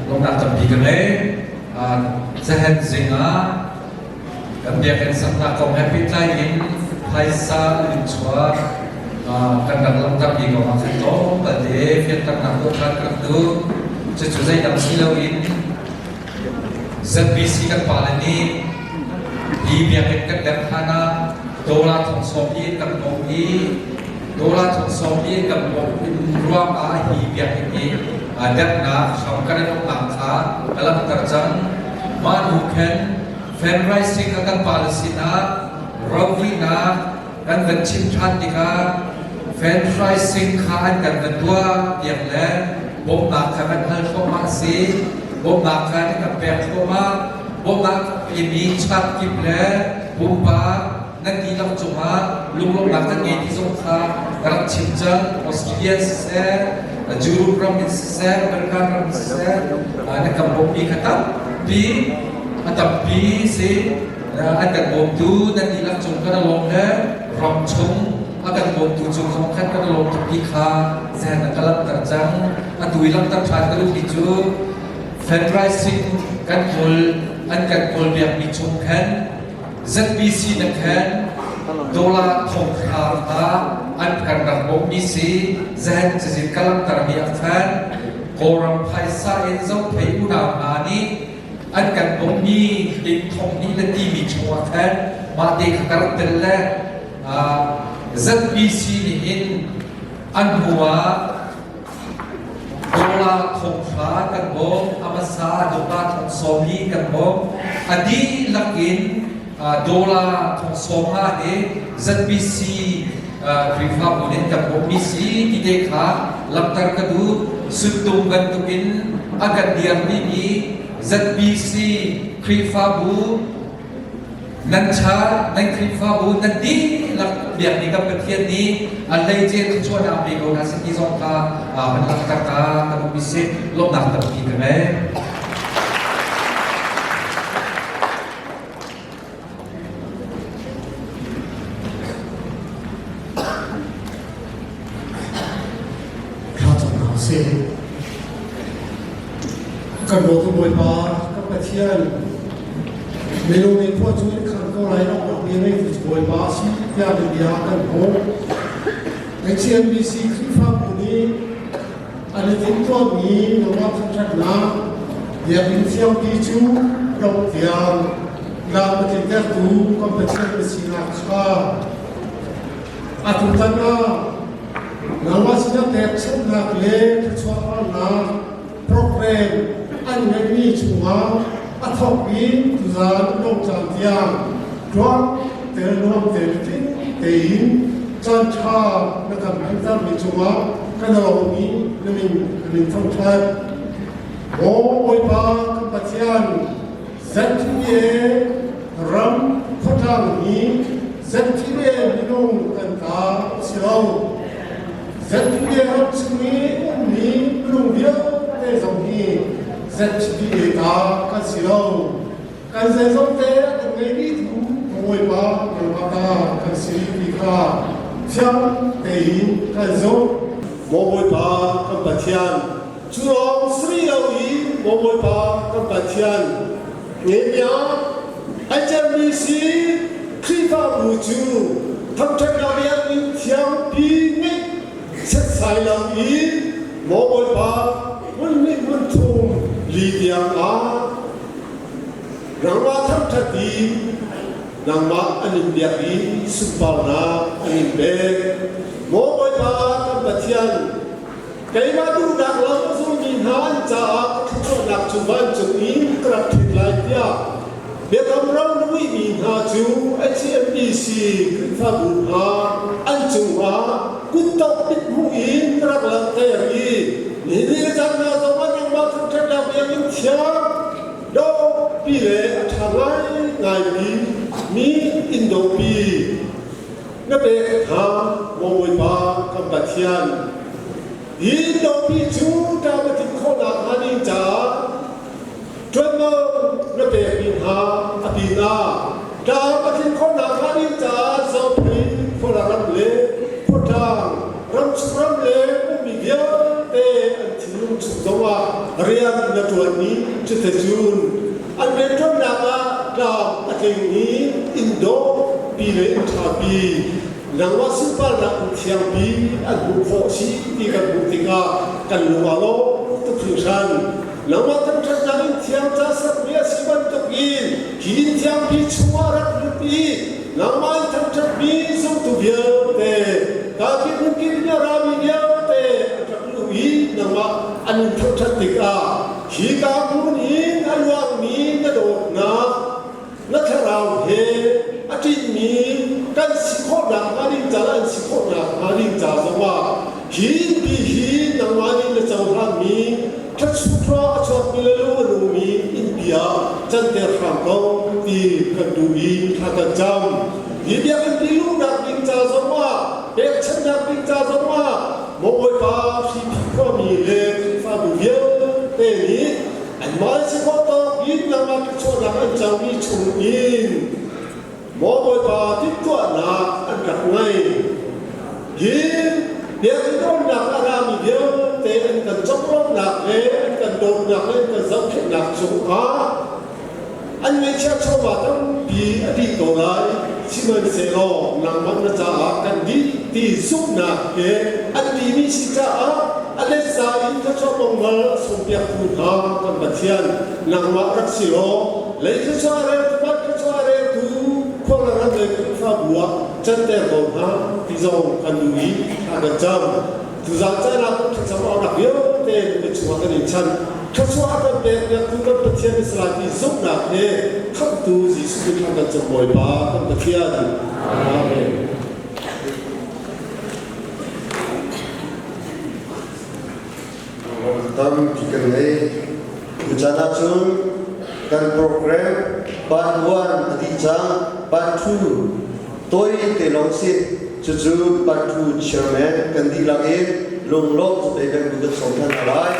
Speaker 8: Lawmhnak tampi ka ngei. Zahen zing ah kan biakinn saknak kong he pehtlai in phaisa an chuak kan rak langhtermi kong ah khan tlawmpal te fianternak tuah ṭhan ka rak duh. Cucu zeidang si loin ZBC kan pale nih hi biakinn kan derh hlan ah dollar thong sawm in kan bawmh i dollar thong sawm in kan bawmh ruang ah hi biakinn hi derhnak hram kan i lawmhnak kha ka langhter cang. Mah hnu khan fundraising a kan pale sinah rovuihnak kan van chim ṭhan tikah fundraising kha an kan van tuah tiang le bawmhnak kha kan hal thluahmah a si. Bawmhnak kha an kan pek thluahmah. Bawmhnak imi chat kip le pumpak nan dihlak cungah lunglawmhnak kan ngei ti zong kha ka rak chim cang. Australia siseh, Europe ram in siseh, America ram in siseh, na kan bawmhmi kha tampi a tampi si. An kan bawmtu nan dihlak cung kan lawm le ram chung a kan bawmtu cung zong khan kan lawm tuk ti kha zen a ka langhter cang. Atu i langhter ṭhan ka duhmi cu fundraising kan kawl an kan kawl biakmi chung khan ZBC na khan dollar thong thar ta an kan rak bawmhmi si zahen cazin ka langhtermi ah khan Kawlram phaisa in zophei unau hna nih an kan bawmhmi ting thong nih le timi chungah khan mah te kha ka rak tel le ZBC nih hin an hnu ah Dollar thong hra kan bawm, a hmasa dollar thong sawm li kan bawm. A dihlak in dollar thong sawm nga hi ZBC Khrihfabu nih kan bawmmi si ti te kha langhter ka duh. Suttung bantukin a kan dirmi mi ZBC Khrihfabu Nan cha, nan Khrihfabu, nan dihlak biakmi kan Pathian nih a hleice thluachuahnak pe ko hna seh ti zong kha van langhter ta ka duhmi si lawmhnak tampi ka ngei.
Speaker 9: Thla cam hna usih. Kan dawtu Bawipa, kan Pathian, minung nih khua cu in khang ko lai lo mi ngei tu Bawipa a si tiah na bia kan hmuh. HMBC Khrihfabu nih an i timhtuahmi nangmah thangṭhatnak biakinn thiangpi cu dongh tiang lam a tlintertu kan Pathian na sinak kha atutan ah nangmah sinah pekchanhnak le thluachuah program an ngeihmi chungah a thawk i tuzaan dongcaan tiang tuak te nuam te tling tein caan ṭha na kan hmantermi cungah kan lawm i na min kan in thangṭhat. Maw Bawipa kan Pathian, ZTA ram khuatlang hi ZTA minung kan ta a si lo. ZTA ram chung i ummi minung vialte zong hi ZTA ta kan si lo. Kan zeizong te kan ngeimi tu Bawipa nangmah ta kan si ti kha fiang tein kan zumh.
Speaker 1: Maw Bawipa kan Pathian, cu lawng si lo i Maw Bawipa kan Pathian, Nehemiah HMBC Khrihfabu cu thangṭhatnak biakinn thiangpi nih setsai lo i Maw Bawipa hmun hnih hmun thum li tiang ah nangmah thangṭhat i nangmah an in biak i sunparnak an in pek. Maw Bawipa kan Pathian, keimah duhnak lam a zulmi hna an caah ka thluachuahnak cu vancung in ka rak ṭhit lai tiah biakam ro na muihmi hna cu HMBC Khrihfabu hna an
Speaker 9: Kutdok mithmuh in na rak langhter i nihin ni le caan hna zongah nangmah thangṭhatnak biakinn thiang dawhpi le a ṭha ngaingaimi mi inn dawhpi na pek hna, Maw Bawipa kan Pathian. Hi inn dawhpi cu ṭam a tlin khawhnak hnga ding caah ṭuanvo na pekmi hna a pinah ṭam a tlin khawhnak hnga ding caah Zophei khuala ram le khuatlang ramchung ram le ummi vialte an thinlung chung zongah rian na ṭuanmi cuticun an rianṭuannak ah tlam a tling i inn dawhpi le inn ṭhapi nangmah sunparnak in thiangpi an hmuh khawh si ti kan hmuh tikah kan lung aa lawm tuk hringhran. Nangmah thangṭhatnak in thiang ca sakmi a si bantukin hi inn thiangpi chungah rak lut i nangmah in thangṭhatmi zumtu vialte kakip hmunkip in a rami vialte an rak luh i nangmah an in thangṭhat tikah hika hmun in a luangmi na dawtnak na thlarau he a ṭinmi kan si khawhnak hnga ding ca le an si khawhnak hnga ding ca zongah hi innpi hi nangmah nih na cohlanmi thluachuah a chuakmi le lung a nungmi innpi ah canter hram ko ti kan duh i thla kan cam. Hi biakinn luhnak ding ca zongah pekchanhnak ding ca zongah maw Bawipa Hriphi khuami le Khrihfabu vialte nih anmah si khawh tawk in nangmah thluachuahnak an comi chung in maw Bawipa timhtuahnak an rak ngei. Hi biakinn onnak a rami vialte an kan conglawmhnak le an kan dawtnak le an kan zohkhenhnak cungah an ngeihchiah chawva tampi a dih ko lai. Sihmanhsehlaw nangmah na caah kan dih ti zumhnak he an timi si caah a letza in thluachuah kongmal a sawmpiaktu hna kan Pathian nangmah rak si law lei thluachuah a reltu van thluachuah a reltu khua le ram le Khrihfabu ah canter ko hna ti zong kan duh i thla kan cam. Tuzaan caan ah thlacam awknak vialte na chungah kan in chanh. Thluachuah a kan pek piaktu kan Pathian Israel ti zumhnak he khamhtu Jesuh Khrih thla kan cam Bawipa kan Pathian. Amen.
Speaker 1: Tampi kan ngei. Tuchan ahcun kan program part 1 a dih cang, part 2 tawi te lawng si. Cucu part 2 chairman kan dihlak in lunglawm cu pe kan kan sawm than hna lai.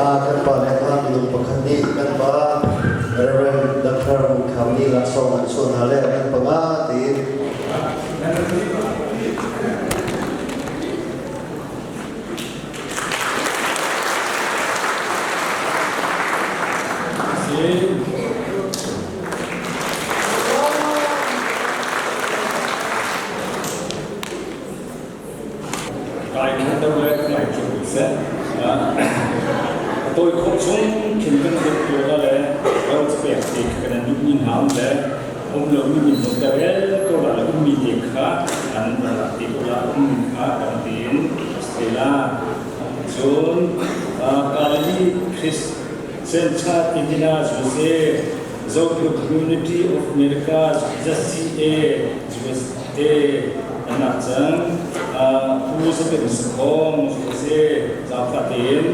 Speaker 1: Kan pa le kha minung pakhat nih kan pa Reverend Dr. Ngun Kham nih laksawng an chuah hna le kan panga tiin.
Speaker 5: Kai khat deuh le ngai cu seh. A tawi khawh chung khin kan duh tu la le ro pek te kha kan duh mi hna um le um lo mi min zong te rel ko la le um mi te kha an rak ti ko la um mi kha kan tiin te la. Cun Galilee Christian Church Indiana USA Zophu Community of America ZCA USA an lak cang. Pu Sapin Sakhong USA zaangfah tein.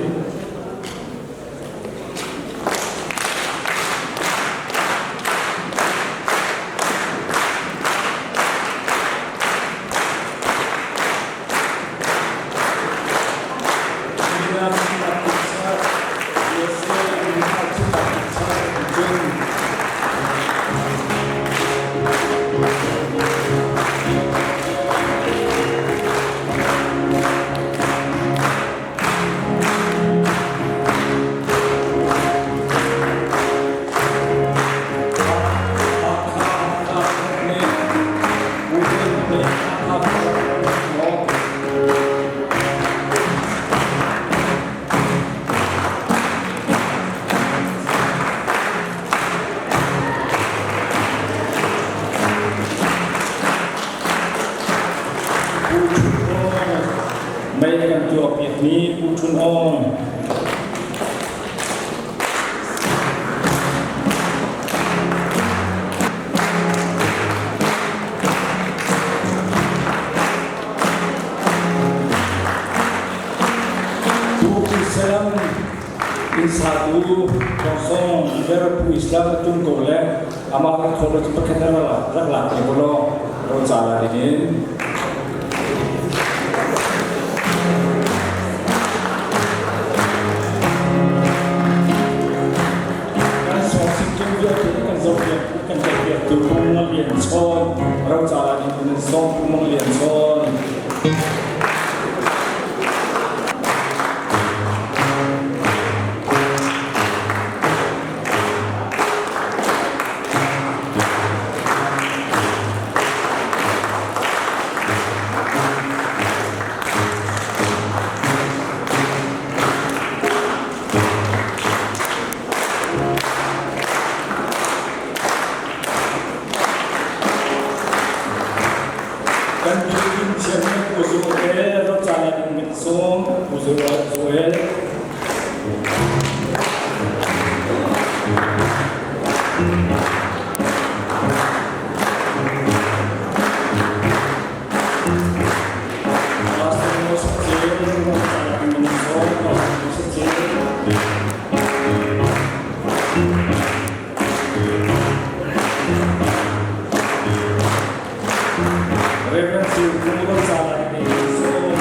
Speaker 5: Mei kan tuakpiakmi Pu Ṭhun Aung. Salam in satu kosong Liverpool Islam tum ko le amah rak kholo cu pakhat rak lak te bolo ro cala ding in. Kan sawm vialte kan zohpiak kan zohpiak tu Pung Lian Chawn ro cala ding in sawm Pung Lian Chawn. Kan biakinn chairman Pu Joel Rocala ding kan sawm. Pu Joel. Pastor Moses Rocala ding kan sawm. Pastor Moses. Reverend Siu Kung Rocala ding kan sawm.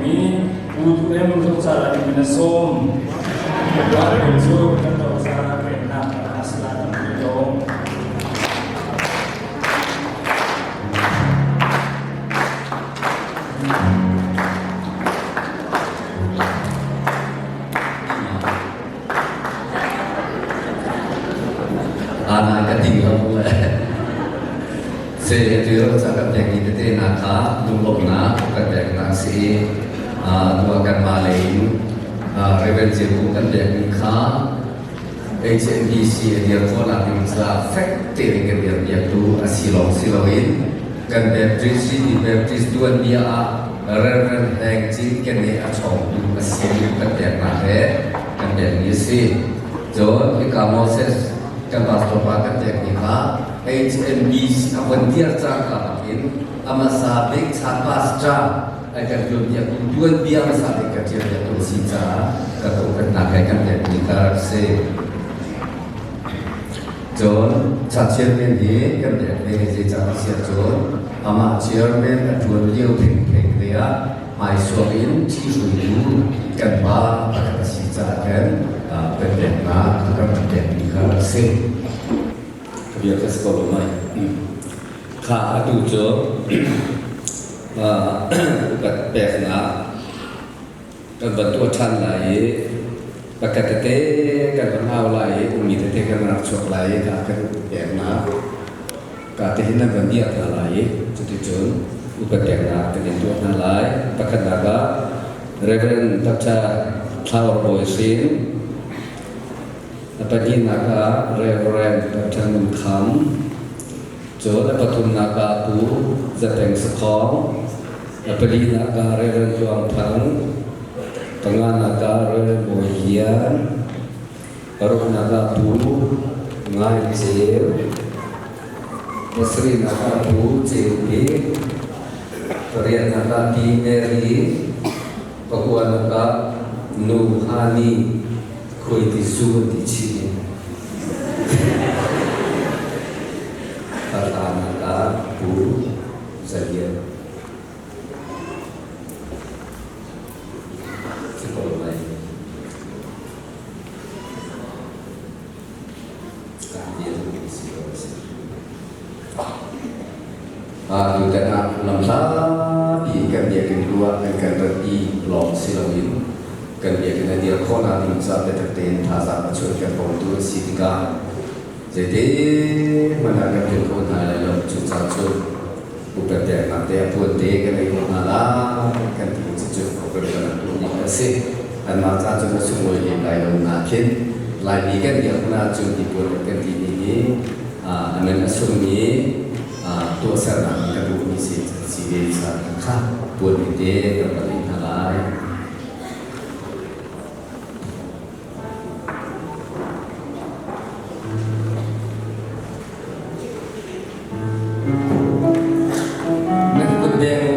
Speaker 5: Mi Pu Tu Em Rocala ding kan sawm. Cu kan rocala peknak asla kan lawm.
Speaker 8: Ana ka ti lo le se tu ro cha kan pek ni tete na kha lunglawmhnak kan pek na si. Tua kan ma lei in Reverend Jebu kan pek ni kha HNBC a dir khawhnak ding ca fek tein kan dir piak tu a si lawng si loin kan Baptist City Baptist tuanbia ah Reverend Heng Cin Ken nih a chawngtu a si kan peknak he kan pekmi a si. Cun hika Moses kan pastor pa kan pekmi kha HNBC a von dir cangka bakin a hmasa bik chan pastor ai kan tuanbia tuanbia hmasa bik kan ṭial piaktu a si caah ka upat he kan pekmi kha rak si.
Speaker 10: Cun cha chairman hi kan pek ve zeicah ti si ahcun amah chairman a ṭuan lio thengtheng te ah hmaisuak in ṭhihruitu kan pa pakhat a si caah khan kan peknak kan rak pekmi kha a si. Ka bia kha si ko lo mai. Kha atu cu upat peknak kan van tuah ṭhan lai i pakhat tete kan van au lai i ummi tete kan rak chuak lai i ka kan peknak ka te hin nan van biak hna lai i cuticun upat peknak kan in tuah hna lai. Pakhatnak ah Reverend Dr. Thlau Bawi Sin, a pahnihnak ah Reverend Dr. Ngun Kham, cun a pathumnak ah Pu Zateng Sakhong, a palinak ah Reverend Tluang Thang, panganak ah Reverend Bawi Lian, paruknak ah Pu Ngai Ceu, pasarihnak ah Pu Ceu Bik, pariatnak ah Pi Mary, pakuanak ah Nu Hani Khuaiti zu an ti chih. Pahranak ah Pu Za Lian. Si ko lai. Tutan ah lamhlapi kan biakinn ruah kan kan ratpi lawng si loin kan biakinn a dir khawhnak ding caah biatak tein thazaang a chuah kan bawmtu an si tikah zeite hmanh ah kan philh kho hna lai lo. Cucaah cun upat peknak te a puan te kan ei ko hna lai kan ti cucu program kan rak tuahmi a si. Anmah ca cun a sunglawi lem lai lo nakin Laimi kan biak hna cun ti puan kan timi hi a man a sungmi tuahsernak in kan duhmi si si ve ca kha puan te kan rak ei hna lai. Nan kut beng u.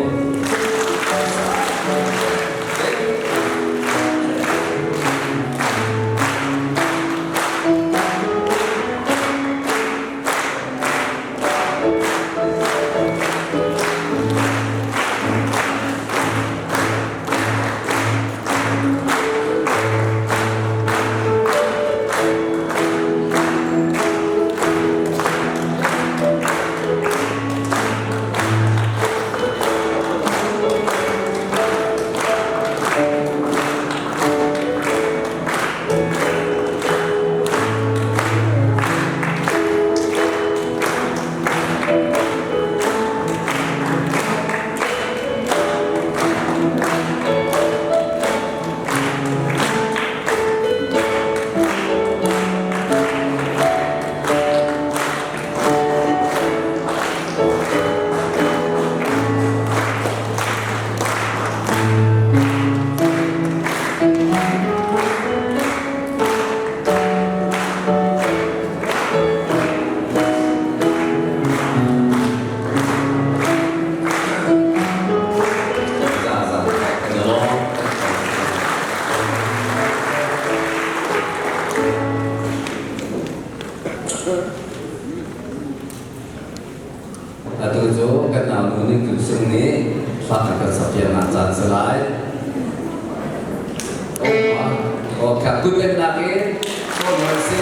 Speaker 10: Atu cu kan naunu ning tu sung nih hla kan kan sakpiaknak caan si lai. Oh, kha kut nak in phone si.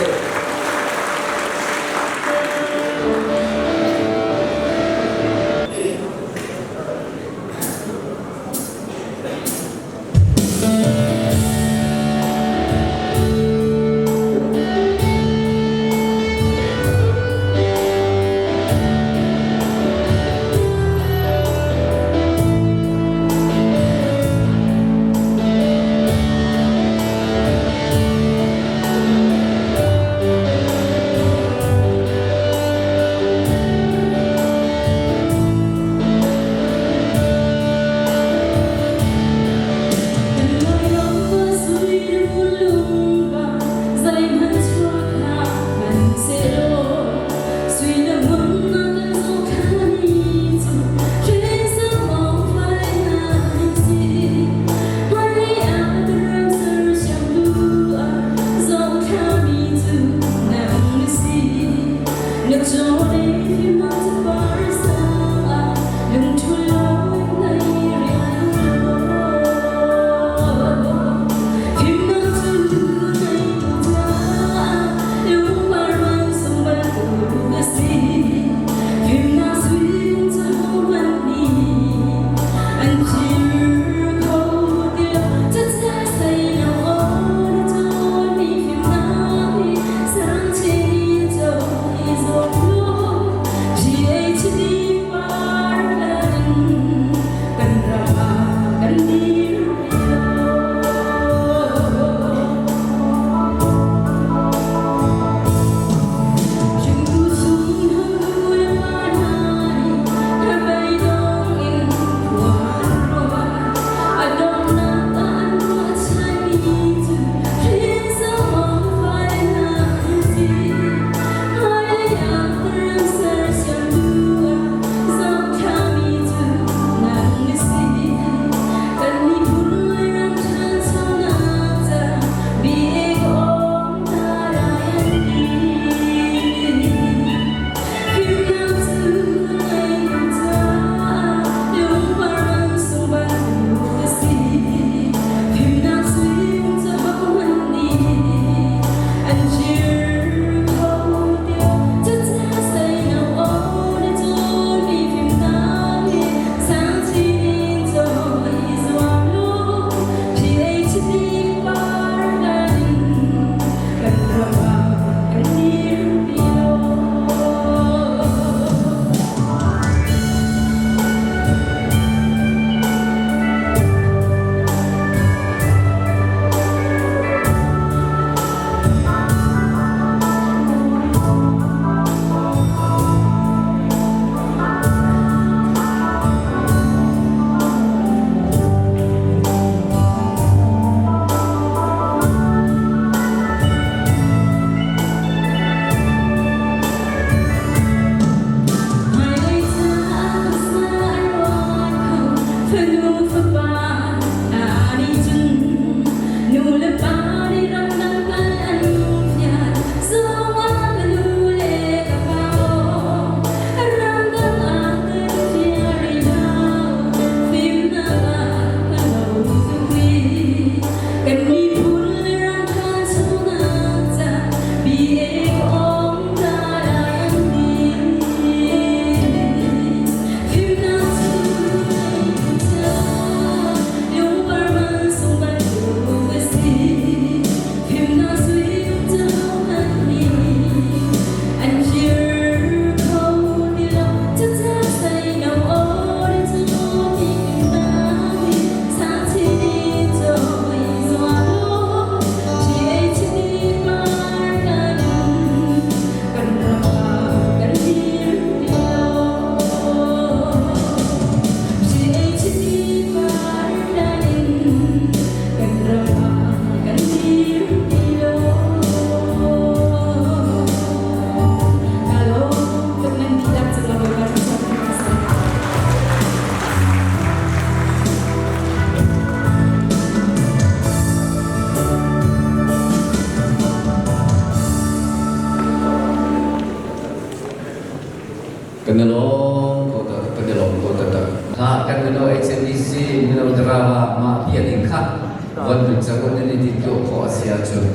Speaker 10: Van lut cang u nan i din tuah khawh a si ahcun.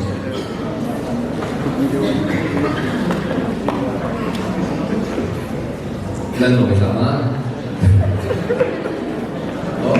Speaker 10: Nan nawi hlah ma? Oh.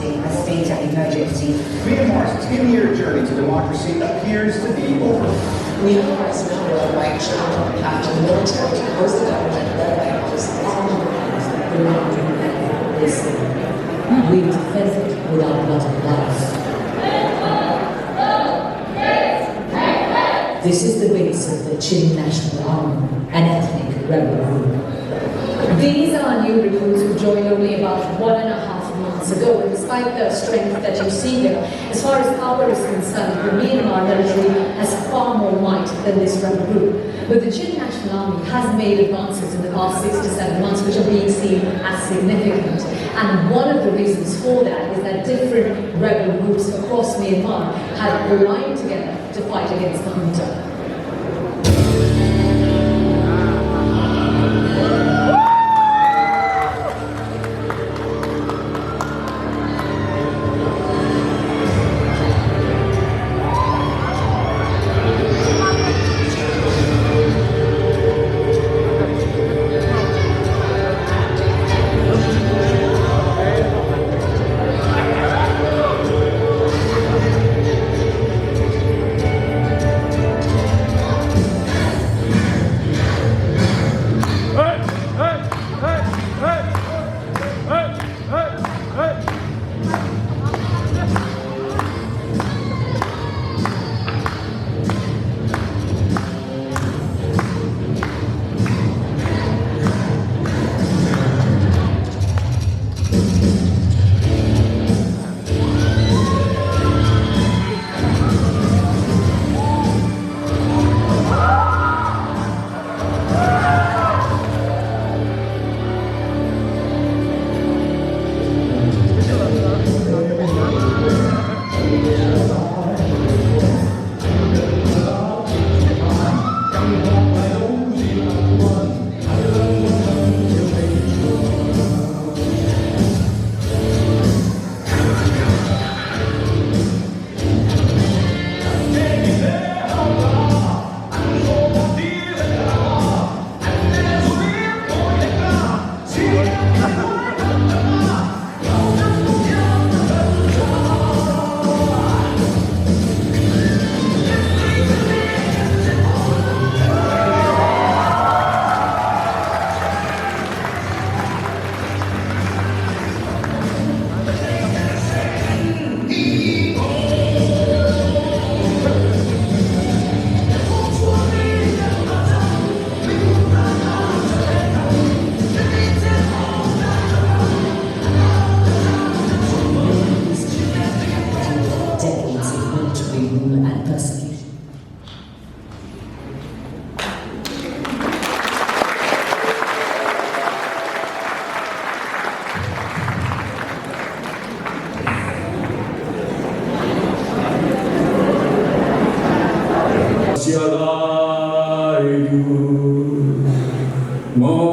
Speaker 11: A state of emergency.
Speaker 12: Myanmar's 10-year journey to democracy appears to be over.
Speaker 11: Myanmar's military after the military deposed the government led by We defend it with our blood and lives. This is the base of the Chin National Army, an ethnic rebel group. These are new recruits who joined only about 1.5 months ago, and despite the strength that you see here, as far as power is concerned, the Myanmar military has far more might than this rebel group. But the Chin National Army has made advances in the past 6 to 7 months, which are being seen as significant. And one of the reasons for that is that different rebel groups across Myanmar have aligned together to fight against the junta.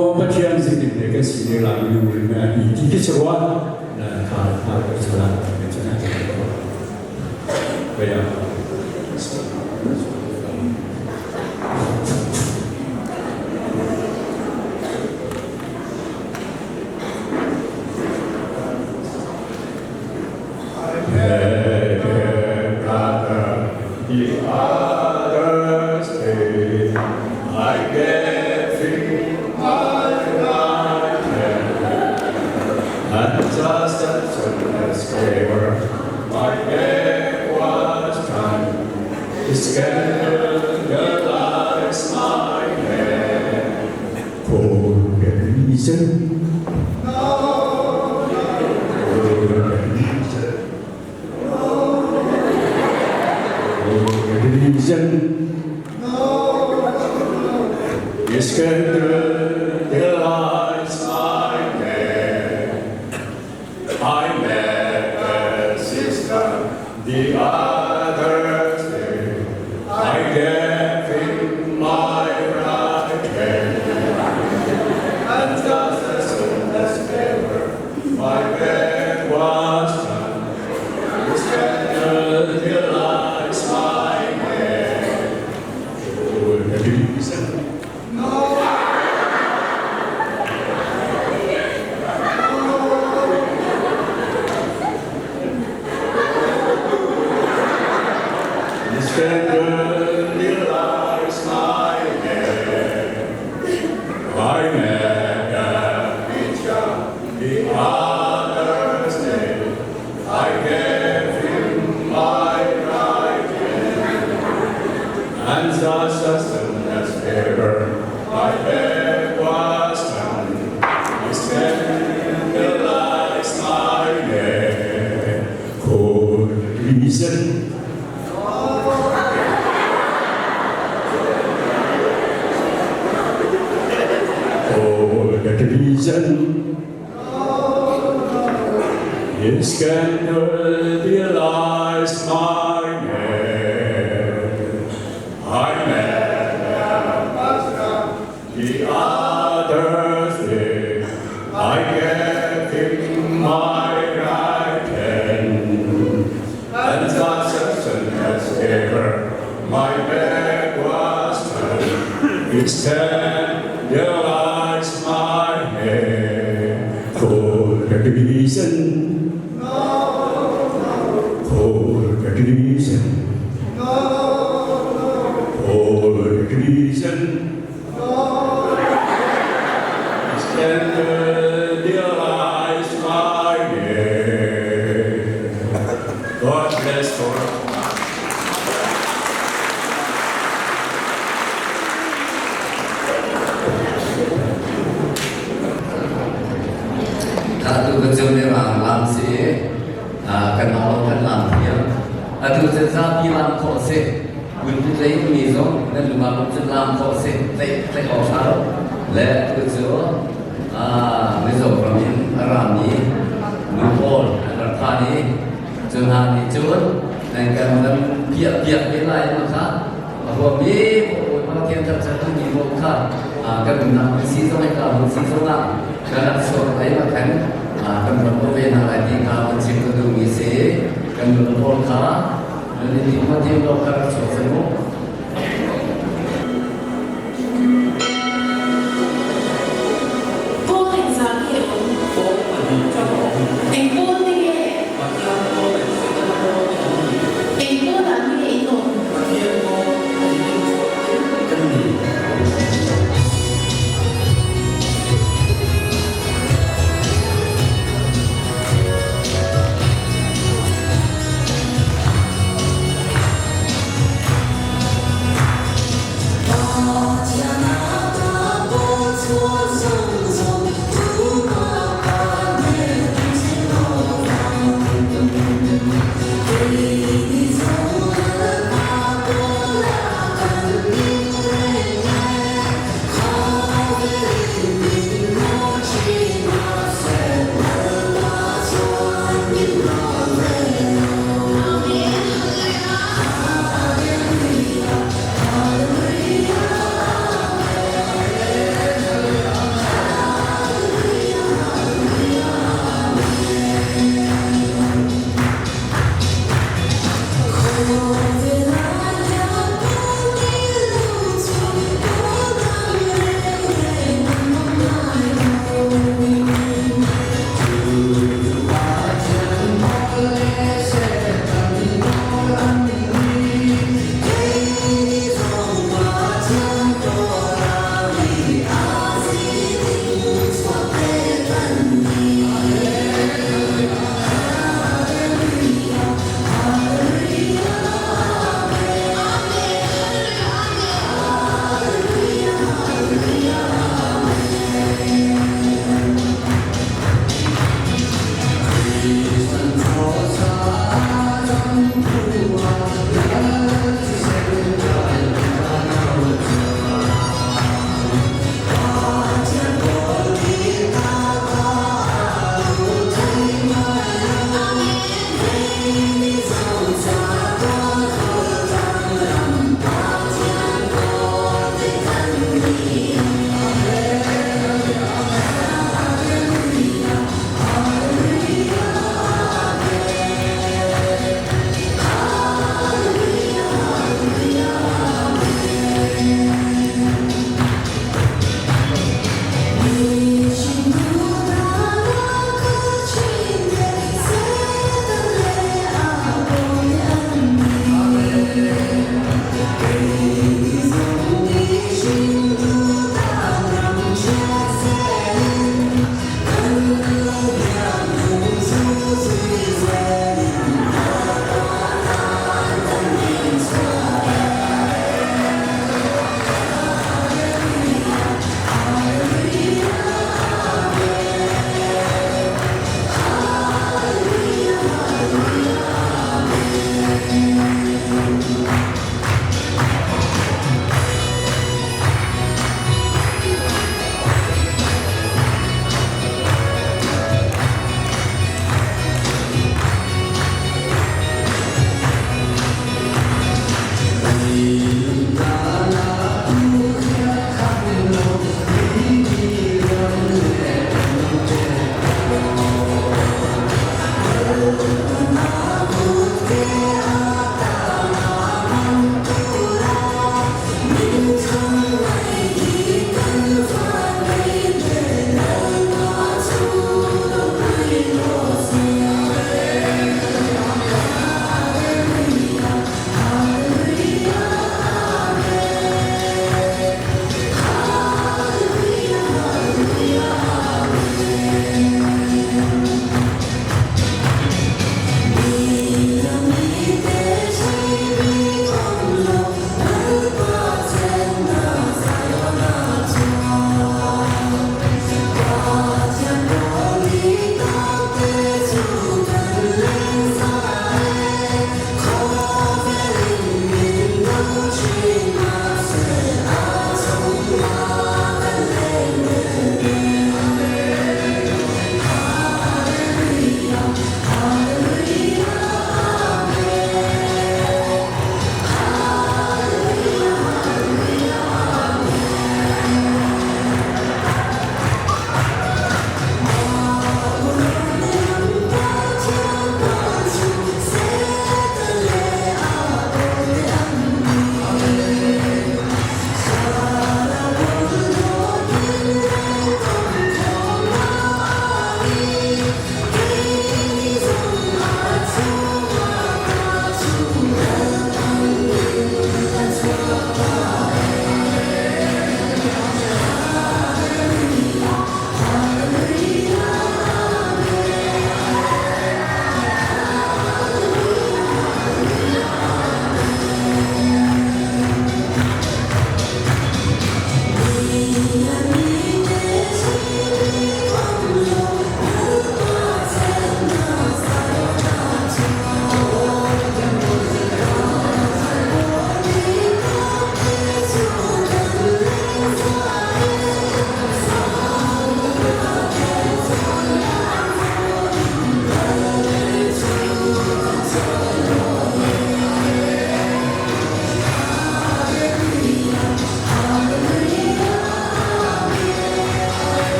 Speaker 13: Maw Pathian zeitin le kan si ne lai lungring a i ti khi si rua na kha kha ka chala ka chala kaya. The others say, I gave him my right hand, and just as soon as ever my back was turned, scandalized my hand. For the reason, for the reason, for the reason, scandalized my name. I met a sister the other day. I gave him my right hand, and just as soon as ever my back was turned, scandalized my name. For the reason. Scandalize my name. I met a preacher the other day. I gave him my right hand, and just as soon as ever my back was turned, he scandalized my name. For the reason. For the reason he scandalized my name. I met a pastor the other day. I gave him my right hand, and just as soon as ever my back was turned, he scandalized my name. For the reason, for the reason, for the reason, scandalized my name. God bless for.
Speaker 10: Atu kan cu ne rang lam si kan lo kan lam thiam. Atu cu zapi lam khawh si. Kun tlei mi zong nan lung ah cun lam khawh si, tlaih tlaih awk ṭha lo. Le atu cu Mizoram in a rami nu pawl an rak phan i cu hna nih cun nan kan van piah piak te lai ma kha a huam i Bawipa Pathian thangṭhat mi pawl kha kan umnak hmun si zong ka hmun si zongah kan rak chuak lai ma khan kan rak ve hna lai ti kha kan chim ka duhmi si. Kan nun pawl kha nan i tim tim lo kha rak chuak cang u.
Speaker 14: Pawl engzah nge awm? Eng pawl te nge? Eng pawl ah nge in awm?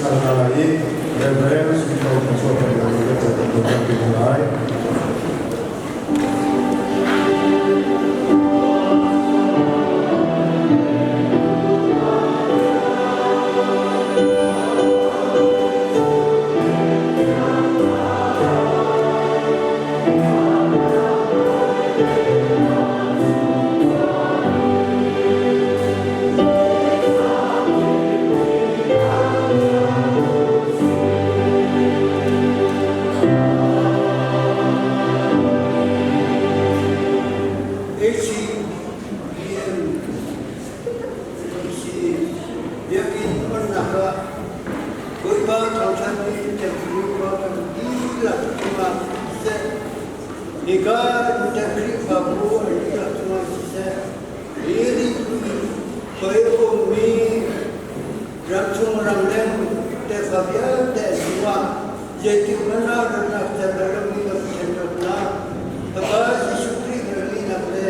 Speaker 9: hmasa hna lai i Reverend Sui Thawng thluachuah peknak in kan kan tuah hna lai.
Speaker 2: HCBM si biakinn onnak ah Bawipa thangṭhatmi Khrihfa kan dihlak cungah siseh, nika in Khrihfabu an dihlak cungah siseh, rili khoi a ummi ramchung ramleng tefa vialte cungah zeitik hmanh ah ratnak cem lomi kan Pathian dawtnak, Fapa Jesuh Khrih ngeihnak le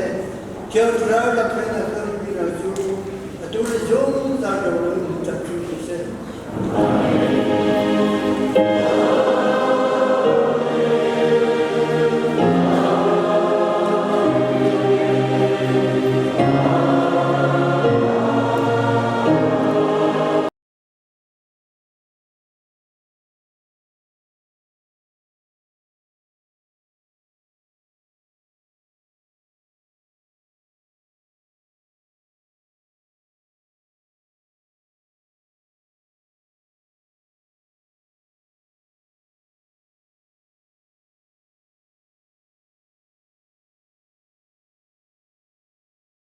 Speaker 2: Thiang Thlarau lamhruainak kan umpinak cu atu le zungzal do.